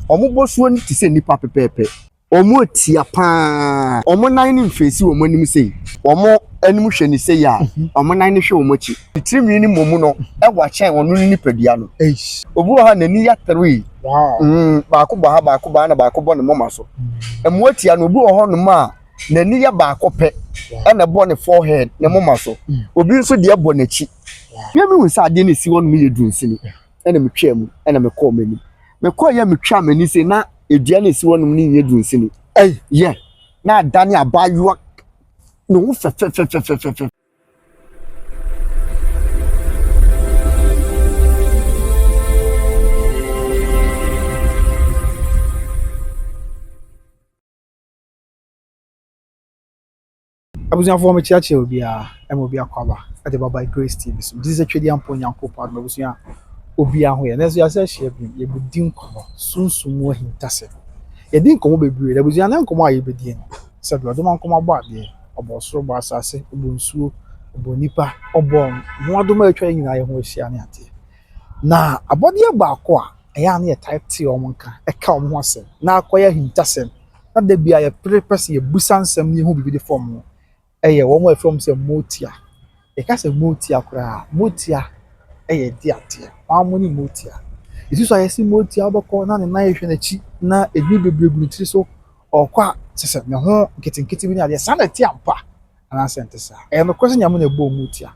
Wɔn bɔsoɔ no te sɛ nnipa pɛpɛɛpɛ. Wɔn tia paa. Wɔn nan no mfeesi wɔn anim sei. Wɔn anim hwɛ ne sei a, wɔn nan no hwɛ wɔn akyi. Ne tirinwi no mmom no ɛwɔ akyɛn ɔno ne nipadua no. Obi wɔ ha n'ani yɛ three. Baako bɔ ha, baako bɔ ha, na baako bɔ ne moma so. Mmoa tia no, obi wɔ hɔnom a n'ani yɛ baako pɛ ɛna ɛbɔ ne forehead, ne moma so. Obi nso deɛ bɔ n'akyi. Bia mi hu sɛ adeɛ no esi hɔnom yɛ dunsini, ɛna metwaa mu, ɛna mekɔɔ m'anim. Mekɔɔ yɛ metwaa m'ani sei na edua no esi hɔnom no nyɛ dunsini. Yɛ na adane abaayewa ne ho fɛfɛfɛfɛfɛfɛ. Abusuafoɔ, mekyeakyea obiara, ɛma obi akɔ aba ɛde ba by Grace TV so. Gye sɛ Twɛdi Ampo Nyankopɔn adom, abusua, obiara ho yɛ. Nanso yɛasɛ ahyia bio, yɛbɛdi nkɔmmɔ sunsum mu ahintasɛm. Yɛdi nkɔmmɔ bebree na abusua, na nkɔmmɔ a yɛbɛdi no, sɛbi ɔdom ankɔmmɔ abɔ adeɛ, ɔbɔ soro, bɔ asase, ɔbɔ nsuo, ɔbɔ nipa, ɔbɔ mmoadoma a atwa yɛn nyinaa yɛn ho ahyia ne adeɛ. Na abɔdeɛ baako a ɛyɛ a na yɛtae te wɔn nka, ɛka wɔn ho asɛm na akɔyɛ ahintasɛm, na da bi a yɛpere pɛ sɛ yɛbusa nsɛm ne yɛhu biribi de fam ho, ɛyɛ wɔn a yɛfrɛ wɔn sɛ motia. Yɛka sɛ motia koraa, motia ɛyɛ di adeɛ. Wɔn mo ne motia. Esi so a yɛsi motia, wobɛkɔ na ne nan ehwɛ n'akyi na edwi bebree gu ne tiri so, ɔkɔ a kyerɛ sɛ ne ho nketenkete bi ne adeɛ saa na ɛte ampa anaasɛ nte saa. Ɛyɛ nokorɛ sɛ Nyame na ɛbɔɔ motia?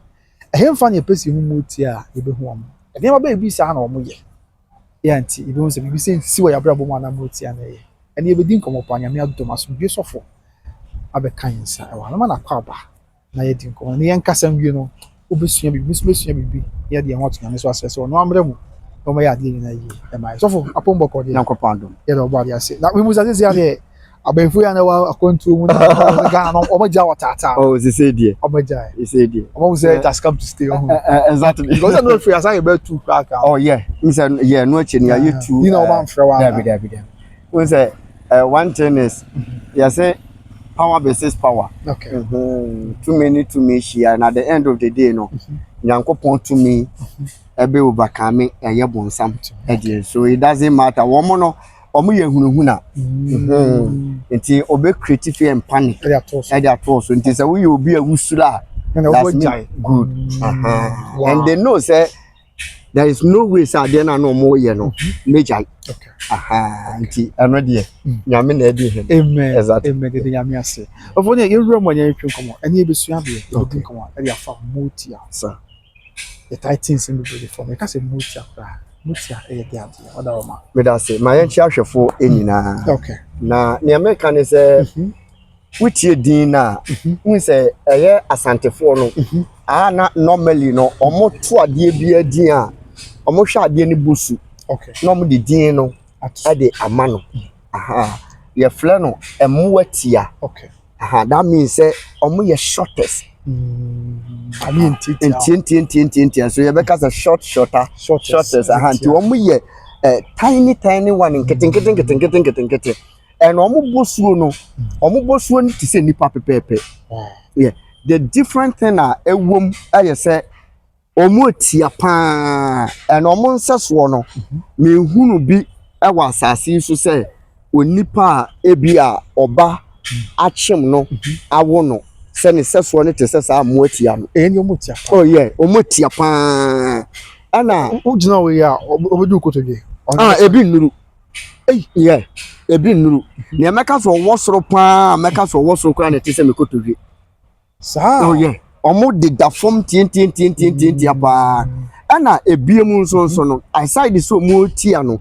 Ɛhemfa na yɛpɛ sɛ yɛhu motia a yɛbɛhu wɔn? Nneɛma bɛyɛ bi saa na wɔn yɛ yɛ nti yɛbɛhu sɛ biribi sɛ nsi wɔ yɛabrabɔ mu anaa motia na ɛyɛ. Ɛne yɛbɛdi nkɔmmɔ pa. Nyame adom, asomdwe sɔfo abɛka yɛn nsa ɛwɔ ha. Mɛma no akɔ aba na yɛdi nkɔmmɔ na yɛn kasa nwie no, wobɛsua biribi, nso bɛsua biribi na yɛde yɛn ho ato Nyame so asrɛ sɛ ɔno ammerɛ mu na ɔmɛyɛ adeɛ nyinaa yie ɛma yɛ. Sɔfo, apɔmbɔkɔ deɛ? Nyankopɔn adom. Yɛde ɔbɔ adeɛ ase na mimu sa sisi adeɛ abɛnfo yi a na ɛwɔ akwantuo mu na Ghana no, ɔmo gya wɔ taataa. Oh, sese deɛ. Ɔmo gya yɛ. Sese deɛ. Ɔmo sɛ it has come to stay ɔho. Exactly. Because ɛno efiri asa yɛ bɛ tu kura ka. Oh yeah, n sɛ yɛ no akyi no yɛayɛ tu. Yi na ɔmo amfrɛ wa. Dabi, dabi, dabi. N sɛ one thing is, yɛsɛ power versus power. Tumi ne tumi hyia, and at the end of the day no, Nyankopɔn tumi ɛbɛ overcome ɛyɛ bonsam ɛdeɛ, so it doesn't matter. Wɔn no, wɔn yɛ hunahuna. Nti obe create fear and panic. Ɛde ato so. Ɛde ato so. Nti sɛ woyɛ obi a wusuro a, ɛna that's ɔmo me gyae. Good. And they know say there is no way sɛ adeɛ no a na ɔmo yɛ no megyae. Nti ɛno deɛ, Nyame na ɛdi hɛn. Amen. Exactly. Amen. Dede Nyame ase. Ɔfo ne yɛwura mu a yɛntwe nkɔmmɔ ɛne yɛbɛsua adeɛ, yɛbɛdi nkɔmmɔ ɛde afa motia. Sa. Yɛtae te nsɛm bebree de fam. Yɛka sɛ motia koraa, motia ɛyɛ de adeɛ ɔda wɔ ma? Meda ase. Ma yɛnkyɛ ahwɛfoɔ nyinaa. Na nea meka ne sɛ, wotie din no a, wohu sɛ ɛyɛ Asantefoɔ no a na normally no ɔmo to adeɛ bi din a, ɔmo hwɛ adeɛ no bu su na ɔmo de din no ato. Ɛde ama no. Aha. Yɛfrɛ no ɛmmoa tia. Aha. That means sɛ ɔmo yɛ shortest. Ɔmo yɛ ntiatia. Ntiantiantiantiantia, so yɛbɛka sɛ short, shorter. Shortest. Shortest. Aha, nti wɔn yɛ tiny tiny one, nketenkete nketenkete nketenkete, ɛna wɔn bɔ suo no, wɔn bɔ suo no te sɛ nipa pɛpɛɛpɛ. Yeah, the different thing a ɛwɔ mu ɛyɛ sɛ wɔn tia paa, ɛna wɔn nsɛsoɔ no, mehunu bi ɛwɔ asase yi so sɛ onipa a ebi a ɔba akyem no awo no sɛ ne sɛsoɔ no te sɛ saa mmoa tia no. Ɛyɛ ni ɔmo tia paa. Oh yeah, wɔn tia paa, ɛna Wogyina hɔ yi a, ɔbɛdu kotodwe. Ah, ebi nnuru. Yeah, ebi nnuru. Nea mɛka sɛ ɔwɔ soro paa, mɛka sɛ ɔwɔ soro koraa na ɛte sɛ me kotodwe. Saa. Oh yeah, ɔmo deda fam tientientientientientia paa, ɛna ebiem nso no, aside sɛ ɔmo tia no,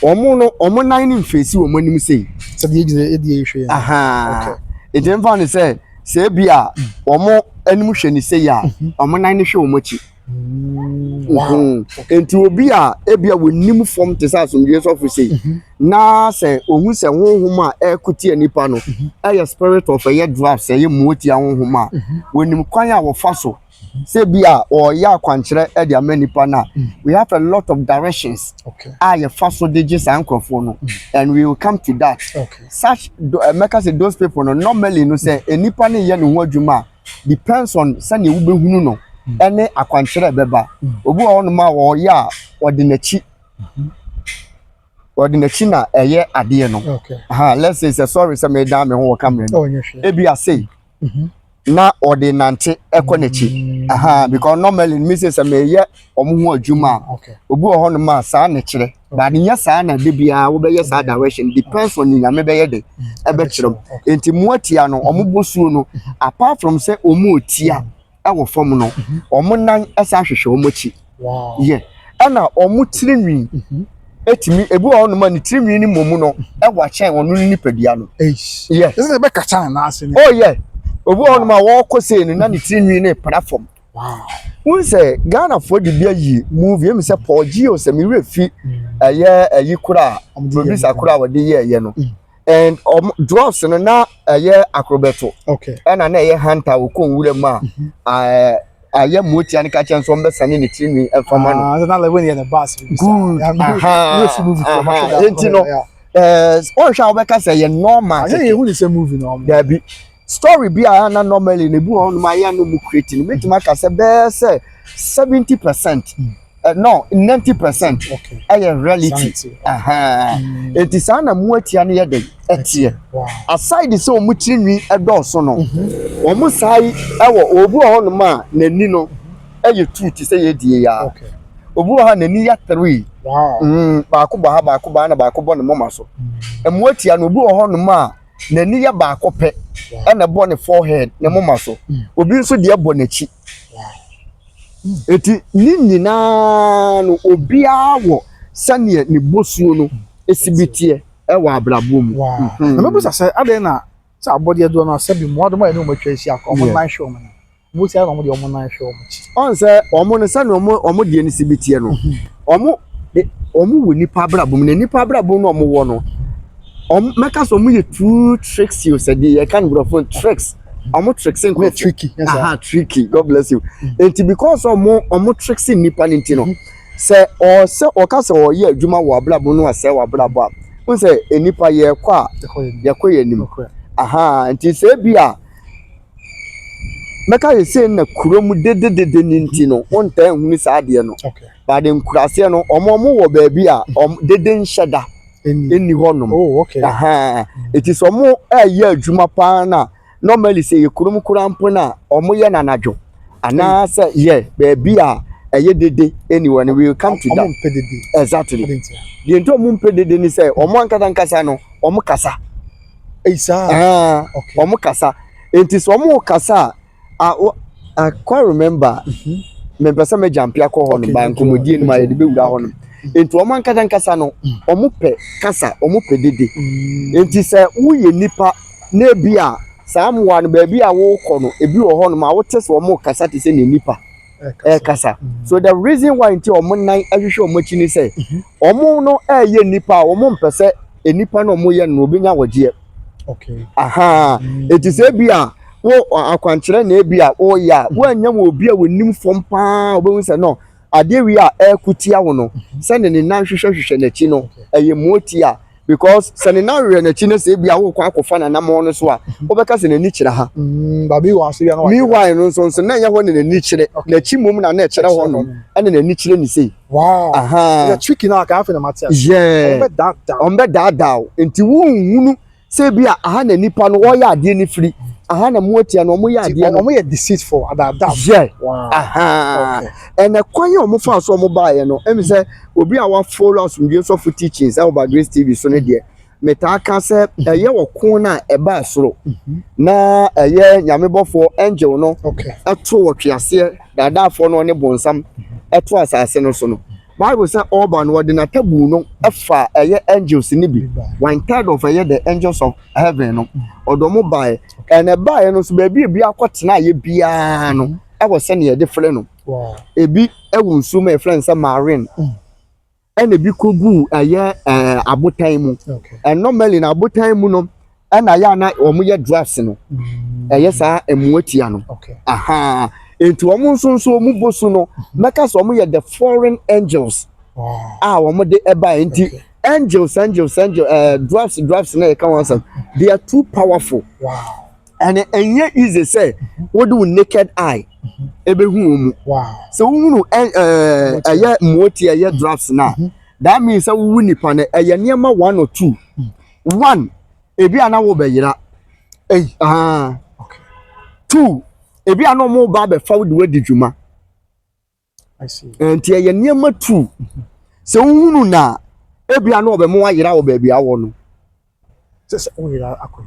ɔmo no ɔmo nan ne mfeesi wɔn anim sei. Sɛdeɛ yɛgyina yɛde yɛhwɛ yɛn. Nti nfa ne sɛ ebi a ɔmo anim hwɛ ne sei a, ɔmo nan ne hwɛ wɔn akyi. Nti obi a ebi a wɔnim fam te sɛ asomdwe sɔfo sei na sɛ ohun sɛ honhom a ɛrekotia nipa no ɛyɛ spirit of ɛyɛ dwarfs, ɛyɛ mmoatia honhom a, wɔnim kwan a wɔfa so sɛ bi a ɔreyɛ akwankyerɛ ɛde ama nipa no a, we have a lot of directions a yɛfa so de gye saa nkurɔfoɔ no, and we will come to that. Such mɛka sɛ those people no, normally no, sɛ nipa no yɛ ne ho adwuma a, depends on sɛnea wobɛhunu no ɛne akwankyerɛ a ɛbɛba. Obi wɔ hɔnom a wɔyɛ a, ɔde n'akyi. Ɔde n'akyi na ɛyɛ adeɛ no. Ha, let's say sɛ, sorry sɛ medan me ho wɔ camera no, ebi ase na ɔde nante ɛkɔ n'akyi. Aha, because normally me say sɛ meyɛ ɔmo ho adwuma a, obi wɔ hɔnom a saa na kyerɛ, but nyɛ saa na de biara wobɛyɛ saa direction. Depends on Nyame bɛyɛ de ɛbɛkyerɛ mu. Nti mmoatia no, ɔmo bɔ suo no, apart from sɛ ɔmo otia ɛwɔ fam no, ɔmo nan ɛsan hwehwɛ ɔmo akyi. Yɛ ɛna ɔmo tirinwi etimi, ebi wɔ hɔnom a ne tirinwi ne mɔmu no ɛwɔ akyɛn ɔno ne nipadua no. Yɛ. Ɛsɛ sɛ ɛbɛkata ne nan ase ne. Oh yeah, obi wɔ hɔnom a wɔrekɔ sei no na ne tirinwi ne pra fam. N sɛ Ghanafoɔ de bi ayi movie emi sɛ Paul Gio, sɛ mi werɛ fi ɛyɛ ɛyi kora a producer kora a wɔde yɛ ɛyɛ no, and ɔmo dwarfs no na ɛyɛ akorobɛto, ɛna na ɛyɛ hunter okɔ nwura mu a ɛɛ ayɛ mmoatia no ka kyɛn so ɔmbɛsane ne tirinwi ɛfama no. Ah, na like when you're in the bus. Good. Aha, enti no, wɔnhwɛ a wɔbɛka sɛ yɛ normal. Ase yɛ hu ni sɛ movie no ɔmo. Dabi, story bi a na normally na ebi wɔ hɔnom ayɛ no mu create no, metumi aka sɛ bɛyɛ sɛ 70%, no, 90% ɛyɛ reality. Sanity. Eti saa na mmoatia no yɛ de ɛteɛ. Aside sɛ wɔn tirinwi ɛdɔɔso no, wɔn saa yi ɛwɔ obi wɔ hɔnom a n'ani no ɛyɛ two te sɛ yɛ die ya. Obi wɔ hɔ a n'ani yɛ three. Baako bɔ ha, baako bɔ ha, na baako bɔ ne moma so. Mmoatia no, obi wɔ hɔnom a n'ani yɛ baako pɛ ɛna ɛbɔ ne forehead, ne moma so. Obi nso deɛ bɔ n'akyi. Eti ne nyinaa no, obiara wɔ sɛneɛ ne bosuo no esi bi teɛ ɛwɔ abrabɔ mu. Na mɛbusa sɛ adɛn na sɛ abɔdeɛ doɔ no a, sɛbi mmoadoma yɛ ne wɔn atwa ahyia kɔ ɔmo nan hwɛ ɔmo nan mo ti ayɛ na ɔmo deɛ ɔmo nan hwɛ ɔmo akyi? Ɔn sɛ ɔmo no, sɛnea ɔmo deɛ no si bi teɛ no, ɔmo de ɔmo wɔ nipa abrabɔ mu, na nipa abrabɔ mu na ɔmo wɔ no, ɔmo mɛka sɛ ɔmo yɛ too tricks o, sɛ deɛ yɛka no borɔfo tricks, ɔmo tricks ɔmo yɛ nkurɔfo. Tricky, yes sir. Aha, tricky. God bless you. Nti because ɔmo tricks nipa no nti no, sɛ ɔsɛ ɔka sɛ ɔyɛ adwuma wɔ abrabɔ no, asɛ wɔ abrabɔ a n sɛ nipa yɛkɔ a ɛkɔ yɛ nim. Yɛkɔ yɛ anim. Nokorɛ. Aha, nti sɛ ebi a mɛka yɛ sɛ na kurom dededede ne nti no, wɔntaa nhunu saa adeɛ no. But nkuraseɛ no, ɔmo wɔ baabi a ɔmo dede nhyɛ da ɛni ɛnni hɔnom. Aha, eti sɛ ɔmo ɛyɛ adwuma paa na normally sɛ yɛ kurom koraa mpo na ɔmo yɛ nanadwo anaasɛ yɛ baabi a ɛyɛ dede ɛni hɔ no, we will come to ɔmo that. mpɛ dede? Exactly. Ɔde ntia? Deɛ nti ɔmo mpɛ dede ni sɛ ɔmo ankasa ankasa no, ɔmo kasa. Eyi saa. Ah, ɔmo kasa. Nti sɛ ɔmo kasa a, I quite remember, mepɛ sɛ mɛgya mpe akɔ hɔ no ba nkɔmmɔdie no mu a yɛde bɛwura hɔ no. Nti ɔmo ankasa ankasa no, ɔmo pɛ kasa, ɔmo pɛ dede. Nti sɛ woyɛ nipa na ebi a saa mmoa no, baabi a wɔrekɔ no, ebi wɔ hɔ nom a wote sɛ ɔmo kasa te sɛ ne nipa ɛrekasa. So the reason why nti ɔmo nan ɛhwehwɛ ɔmo akyi ni sɛ ɔmo no ɛɛyɛ nipa a ɔmo mpɛ sɛ nipa no ɔmo yɛ no obenya wɔgyeɛ. Aha, eti sɛ ebi a wo akwankyerɛ na ebi a wɔreyɛ a wɔanya wɔ obi a wɔnim fam paa, wɔbɛhu sɛ no adeɛ wi a ɛɛko tia wo no, sɛne ne nan hwehwɛhwehwɛ n'akyi no ɛyɛ mmoatia, because sɛ ne nan hwehwɛ n'akyi no, sɛ ebi a wokɔ akɔfa n'anamɔ no so a, wobɛka sɛ n'ani kyerɛ ha. Baabi wɔ aso bi a na wakyerɛ. Meanwhile no nso na ɛnyɛ hɔ na n'ani kyerɛ. N'akyi mmom na ɛkyerɛ hɔ nom, ɛna n'ani kyerɛ ne sei. Aha. Ɛyɛ tricky na aka afei na ma te ase. Yeah. Ɔmo bɛ daadaa. Ɔmo bɛ daadaa wo, nti wonhunu sɛ bi a aha na nipa no wɔyɛ adeɛ no firi aha na mmoatia no ɔmo yɛ adeɛ no. Ɔmo yɛ deceitful, adaadaa. Yeah. Aha, ɛnɛ kwan a ɔmo fa so ɔmo baayɛ no, ɛmi sɛ obi a wa follow Asomdwe Sɔfo teachings ɛwɔ ba Grace TV so no deɛ, metaa ka sɛ ɛyɛ ɔko no a ɛbaa soro na ɛyɛ Nyamebɔfoɔ angel no ɛto wɔtweaseɛ daadaafoɔ no, ɔne bonsam ɛto asase no so no, Bible sɛ ɔba no, wɔde n'atabu no ɛfa ɛyɛ angels no bi, one third of ɛyɛ the angels of heaven no, ɔde ɔmo baeɛ. Ɛna ɛbaeɛ no nso, baabi ebi akɔtena ayɛ biara no ɛwɔ sɛnea yɛde frɛ no. Ebi ɛwɔ nsuo mu a yɛfrɛ no sɛ marine, ɛna ebi kɔgu ɛyɛ abotan mu. Ɛnormally na abotan mu no ɛna yɛ ana wɔn yɛ dwarfs no, ɛyɛ saa mmoatia no. Aha, nti wɔn nso wɔn bɔ so no, mɛka sɛ wɔn yɛ the foreign angels a wɔn de ɛbaeɛ. Nti angels, angels, angel, dwarfs na yɛka wɔn asɛm, they are too powerful. Ɛnɛ ɛnyɛ easy sɛ wɔde wo naked eye ɛbɛhu wɔn mu. Sɛ wohunu ɛ ɛɛ ɛyɛ mmoatia, ɛyɛ dwarfs na That means sɛ wowu nipa no, ɛyɛ nneɛma one or two. One, ebi a na wobɛyera. Ei. Ah. Okay. Two, ebi a na ɔmo ba abɛfa wo de wadi dwuma. I see. Nti ɛyɛ nneɛma two. Sɛ wohunu na ebi a na ɔbɛmo ayera wɔ baabi awɔ no. Sɛ woyera akɔ.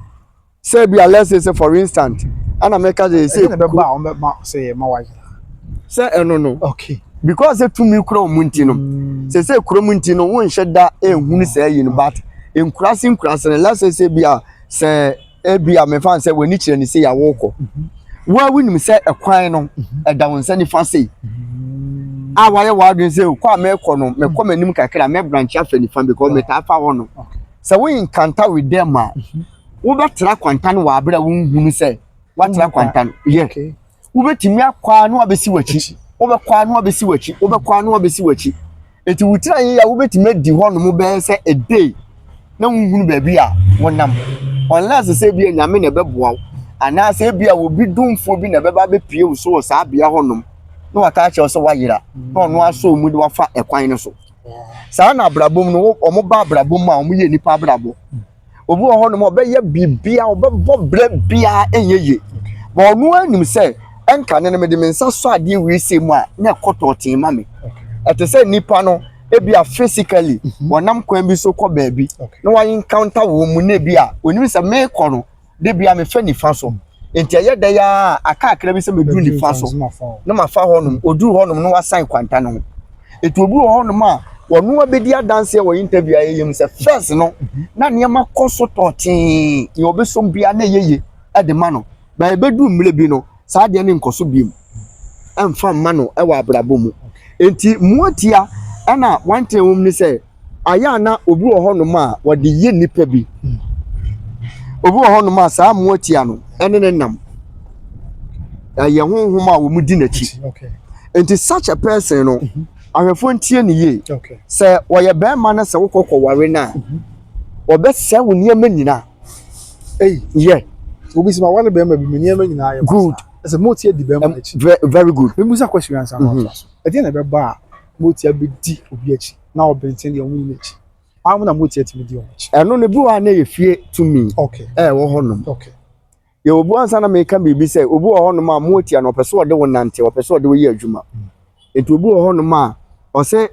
Sɛ ebi a, let's say sɛ for instance, ɛna mɛka sɛ ɛyɛ na sɛ ɛbɛba a ɔmbɛma sɛ yɛ ma wayera. Sɛ ɛno no, because sɛ tumi kura ɔmo nti no, sɛ kurom nti no, wonhyɛ da ehunu sɛ ɛyi no, but nkurase nkurase no, let's say sɛ bi a sɛ ebi a mefa sɛ w'ani kyerɛ ne sɛ yɛawo kɔ wo a, wonim sɛ ɛkwan no ɛda wo nsa nifa sei a, wayɛ w'adwene sɛ kɔ a mɛkɔ no, mɛkɔ m'anim kakra, mɛbranch afa nifa because metaa fa hɔ no. Sɛ wo encounter with them a, wobɛtena kwanta no wɔ abere a wonhunu sɛ woatena kwanta no yɛ. Wobɛtumi akɔ a na wabɛsi w'akyi. Akyi. Wobɛkɔ a na wabɛsi w'akyi, wobɛkɔ a na wabɛsi w'akyi. Eti wotira yi a, wobɛtumi adi hɔ nom bɛyɛ sɛ a day na wohunu baabi a wonam, unless sɛ ebi a Nyame na ɛbɛboa wo, anaasɛ ebi a obi dumfoɔ bi na ɛbɛba abɛpie wo so wɔ saa bea hɔ nom na waka akyerɛ wo sɛ wayera, na ɔno asɔ wo mu de wafa ɛkwan no so. Saa na abrabɔ mu no, ɔmo ba abrabɔ mu a, ɔmo yɛ nipa abrabɔ. Obi wɔ hɔ nom a, ɔbɛyɛ biribiara, ɔbɛbɔ brɛ biara, ɛnyɛ yie, but ɔno anim sɛ ɛnka ne no, mede me nsa sɔ adeɛ wei se mu a, na ɛkɔ tɔɔten ma me. Ɛte sɛ nipa no ebi a physically wɔnam kwan bi so kɔ baabi na wɔayɛ encounter wɔ mu, na ebi a onim sɛ meekɔ no de bi a mefa nifa so, nti ɛyɛ dɛ ya aka akra bi sɛ meduru nifa so na mafa hɔnom. Oduru hɔnom na wasan kwanta no ho. Etu obi wɔ hɔnom a, wɔn abɛdi adanseɛ wɔ interview a yɛyɛ mu sɛ first no, na nneɛma kɔ so tɔɔtee, nea ɔbɛsom bia na ɛyɛ yie ɛde ma no, bɛn ebɛduru mmerɛ bi no, saa adeɛ no nkɔ so biem ɛmfa mma no ɛwɔ abrabɔ mu. Nti mmoatia ɛna one thing wɔm ne sɛ ayɛ a, na obi wɔ hɔnom a wɔde yɛ nipa bi. Obi wɔ hɔnom a, saa mmoatia no ɛne ne nam, ɛyɛ honhom a wɔn di n'akyi. Nti such a person no, ahwɛfoɔ ntie ne yie. Sɛ wɔyɛ bɛrima no, sɛ wokɔ kɔware no a, wɔbɛsɛe wo nneɛma nyinaa. Ei. Yɛ. Obi sɛ ma wale bɛrima bi, me nneɛma nyinaa yɛ. Good. Ɛsɛ motia di bɛrima n'akyi. Very, very good. Mebusa question ansa na ɔtoa so. Ɛdeɛ na ɛbɛba a motia bɛdi obi akyi na ɔbɛnten deɛ ɔmo yi n'akyi wɔn na motia tumi di wɔn akyi? Ɛno no, bi wɔ a na yɛ fie tumi ɛwɔ hɔnom. Yɛ obi ansa na meka biribi sɛ obi wɔ hɔnom a, motia no, ɔpɛ sɛ ɔde wo nante, ɔpɛ sɛ ɔde wo yɛ adwuma. Nti obi wɔ hɔnom a, ɔsɛ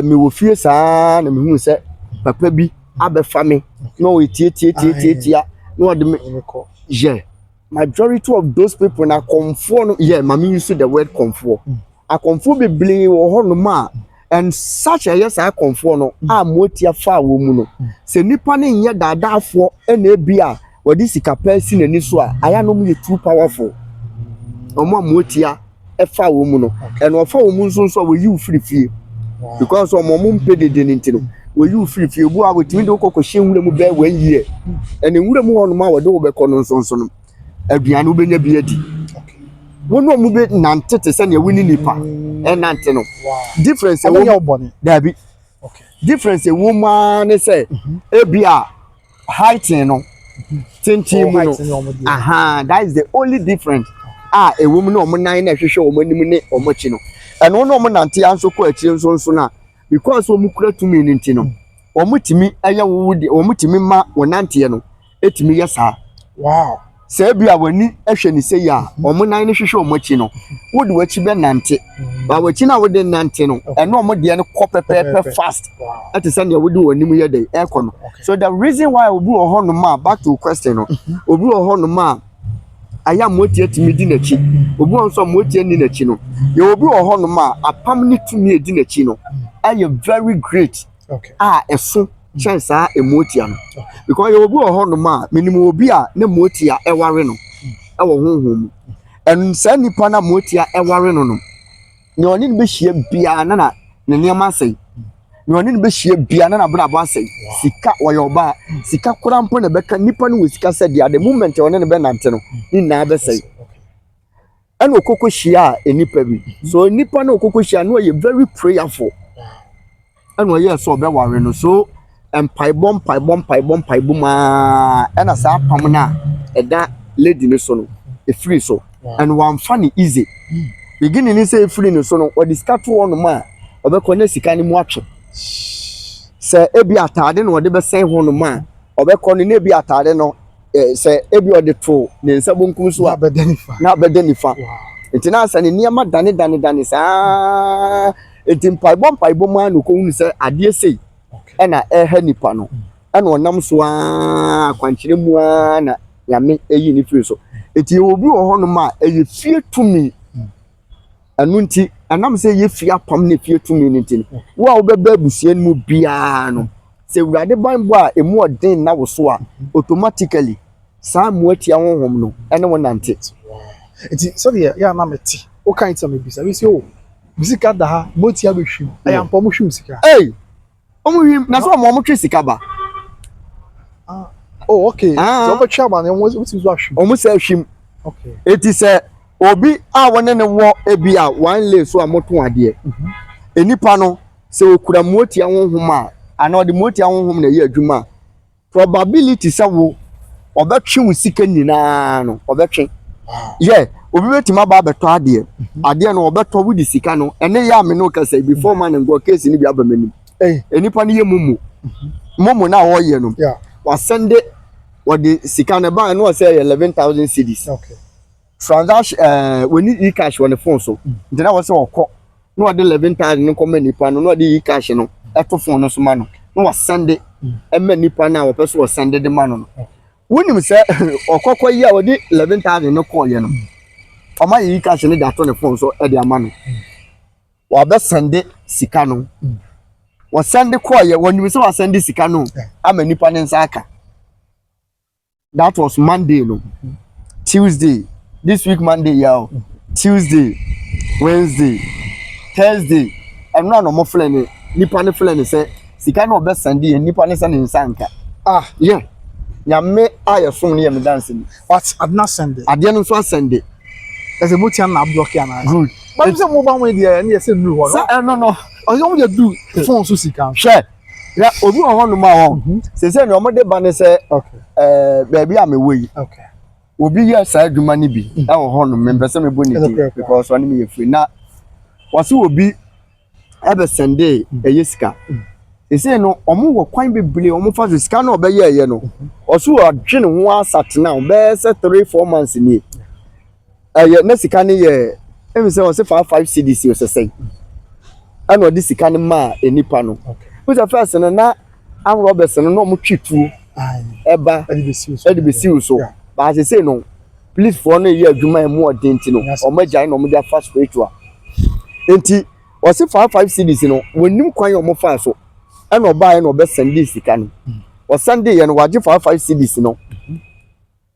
mewɔ fie saa na mehu sɛ papa bi abɛfa me na ɔyɛ tietietie na ɔde me Ɔmo kɔ. Yɛ majority of those people na akɔmfoɔ no yɛ, maame, use the word kɔmfoɔ. Akɔmfoɔ bebree wɔ hɔnom a, and such ɛyɛ saa akɔmfoɔ no a motia fa wɔ mu no, sɛ nipa no nyɛ daadaafoɔ, ɛna ebi a wɔde sika pɛ si n'ani so a, ayɛ no yɛ too powerful. Ɔmo a motia ɛfa wɔ mu no, ɛna ɔfa wɔ mu nso a, wɔyi wo firi fie because ɔmo mpɛ dede ne nti no, wɔyi wo firi fie. Obi a wɔtumi de wokɔ kɔhyɛ nwura mu bɛyɛ one year, ɛna nwura mu hɔnom a wɔde wo bɛkɔ no nso no, aduane wobɛnya bi adi. Wɔn a wɔn bɛ nante te sɛ nea wɔne nipa ɛnante no, difference ɔmo ɛwɔ nyɛ mu wo bɔne? Daabi. Difference ɛwɔ mu ara ne sɛ ebi a height no, tenten mu no. Height ne ɔmo deɛ. Aha, that is the only difference a ɛwɔ mu ne ɔmo nan na ɛhwehwɛ wɔn anim ne wɔn akyi no. Ɛno ne ɔmo nante nso kɔ akyire nso na because wɔn kura tumi no nti no, wɔn tumi ɛyɛ wo deɛ, wɔn tumi ma wɔn nanteɛ no etumi yɛ saa. Sɛ ebi a w'ani hwɛ ne sɛ yi a, wɔn nan no hwehwɛ wɔn akyi no, wode w'akyi bɛ nante ba, w'akyi no a wode nante no, ɛno wɔn deɛ no kɔ pɛpɛɛpɛ fast. Ɛte sɛ nea wode wɔn anim yɛ de ɛkɔ no. So the reason why obi wɔ hɔnom a, back to question no, obi wɔ hɔnom a ayɛ a motia tumi di n'akyi, obi wɔ nso a motia ni n'akyi no, yɛ obi wɔ hɔnom a apam ne tumi edi n'akyi no ɛyɛ very great a ɛso kyɛn saa emotia no, because yɛ obi wɔ hɔnom a, menim obi a ne motia ɛware no ɛwɔ honhom mu. Ɛn saa nipa na motia ɛware no no, nea ɔne no bɛhyia biara na ne nneɛma asɛe, nea ɔne no bɛhyia biara na n'abrabɔ asɛe. Sika, wɔyɛ ɔbaa, sika koraa mpo na ɛbɛka nipa no wɔ sika sɛ deɛ, the moment a ɔne no bɛnante no, ne nyinaa bɛsɛe. Ɛna okoko hyia a nipa bi so, nipa na okoko hyia no ɔyɛ very prayerful, ɛna ɔyɛ sɛ ɔbɛware no so, mpaebɔ, mpaebɔ, mpaebɔ, mpaebɔ mu aa, ɛna saa apam no a ɛda lady no so no efiri so. Ɛna wamfa ne easy beginning ne sɛ efiri ne so no, ɔde sika to hɔnom a, ɔbɛkɔ ne sika no mu atwe. Sɛ ebi ataade na ɔde bɛsɛn hɔnom a, ɔbɛkɔ no na ebi ataade no sɛ ebi ɔde to ne nsa bonkum so a, na abɛda nifa. Nti na asɛ ne nneɛma dane dane dane saa. Nti mpaebɔ mpaebɔ mu ara na ɔkɔhunu sɛ adeɛ sei ɛna ɛha nipa no. Ɛna ɔnam so ara akwankyerɛ mu ara na Nyame ayi ne firi so. Nti yɛwɔ obi wɔ hɔnom a ɛyɛ fie tumi. Ɛno nti, ɛnam sɛ ɛyɛ fie apam ne fie tumi no nti no, wo a wobɛba abusua no mu biara no, sɛ Awurade banbɔ a ɛmu ɔden nna wo so a, automatically saa mmoatia honhom no ɛne wo nante. Nti sɛdeɛ yɛ a na mete, woka nti na mebisa, mesi o, me sika da ha, mmoatia bɛhwim, ɛyɛ ampa ɔmo hwim sika? Ei! Ɔmo hwim, na sɛ ɔmo twe sika ba. Ah, oh, okay. Ah. Sɛ ɔbɛtwe aba no, ɔmo tumi so ahwim. Ɔmo sɛ ahwim. Okay. Eti sɛ obi a wɔne ne wɔ ebi a one lay so a moto adeɛ. Enipa no sɛ okura motia honhom a, anaa ɔde motia honhom na ɛyɛ adwuma a, probability sɛ wo ɔbɛtwe wo sika nyinaa no ɔbɛtwe. Yɛ obi bɛtumi aba abɛtɔ adeɛ, adeɛ no ɔbɛtɔ wode sika no ɛne yɛ a me ne wo kasa before man and God case no bi aba m'anim. Nipa no yɛ momo, momo no a ɔyɛ no wasɛnde wɔde sika no ɛbaa no ɔsɛ ɛyɛ 11,000 cedis. Transaction ɛɛ wɔni e-cash wɔ ne phone so nti na wɔsɛ ɔkɔ na ɔde 11,000 no kɔma nipa no na ɔde e-cash no ɛto phone no so ma no na wasɛnde ɛma nipa no a wɔpɛ so ɔsɛnde de ma no no. Wonim sɛ ɔkɔkɔ yi a ɔde 11,000 no kɔɔyɛ no, ɔma yɛ e-cash no de ato ne phone so de ama no. Wabɛsɛnde sika no. Wɔsɛnde kɔɔyɛ, wɔnim sɛ wasɛnde sika no ama nipa ne nsa aka. That was Monday no. Tuesday, this week Monday ya o. Tuesday, Wednesday, Thursday, ɛno a na ɔmo frɛ ne nipa ne frɛ ne sɛ sika na ɔbɛsɛnde yɛ nipa ne sɛ ne nsa nka. Ah. Yeah. Nyame a yɛsom no yɛ me danse ni. But ade no asɛnde. Adeɛ no nso asɛnde. Ɛsɛ mo tia na ablɔke anaa? Good. But sɛ mo ba mo deɛ ɛne yɛ sɛ nnuru hɔ no. Sɛ ɛno no. Ɔsɛ ɔmo deɛ du phone so sika. Hwɛ. Na obi wɔ hɔnom a wɔn sese nea wɔde ba ne sɛ ɛɛ baabi a mewɔ yi obi yɛ saa adwuma no bi ɛwɔ hɔnom, mempɛ sɛ mebɔ ne din because ɔne me yɛ free, na wɔse obi ɛbɛsɛnde ɛyɛ sika. Sese no wɔn wɔ kwan bebree wɔn fa so sika no ɔbɛyɛ ɛyɛ no, ɔso ɔdwe ne ho asatena bɛyɛ sɛ 3-4 months nie ɛyɛ na sika no yɛ ɛmi sɛ ɔsɛ 5 5 cedis ɔsɛsɛn ɛna ɔde sika no maa nipa no. Wosɛ first no na armed robbers no na ɔmo twi tuo ɛba ɛde besi wo so, baasi sei no policefoɔ no yɛ adwuma emu ɔden ti no ɔmo agyae na ɔmo de afa spiritual. Nti ɔsi 5 5 cedis no wɔnim kwan a ɔmo fa so ɛna ɔbaa yɛ na ɔbɛsɛnde sika no. Ɔsɛnde yɛ no, wagye 5 5 cedis no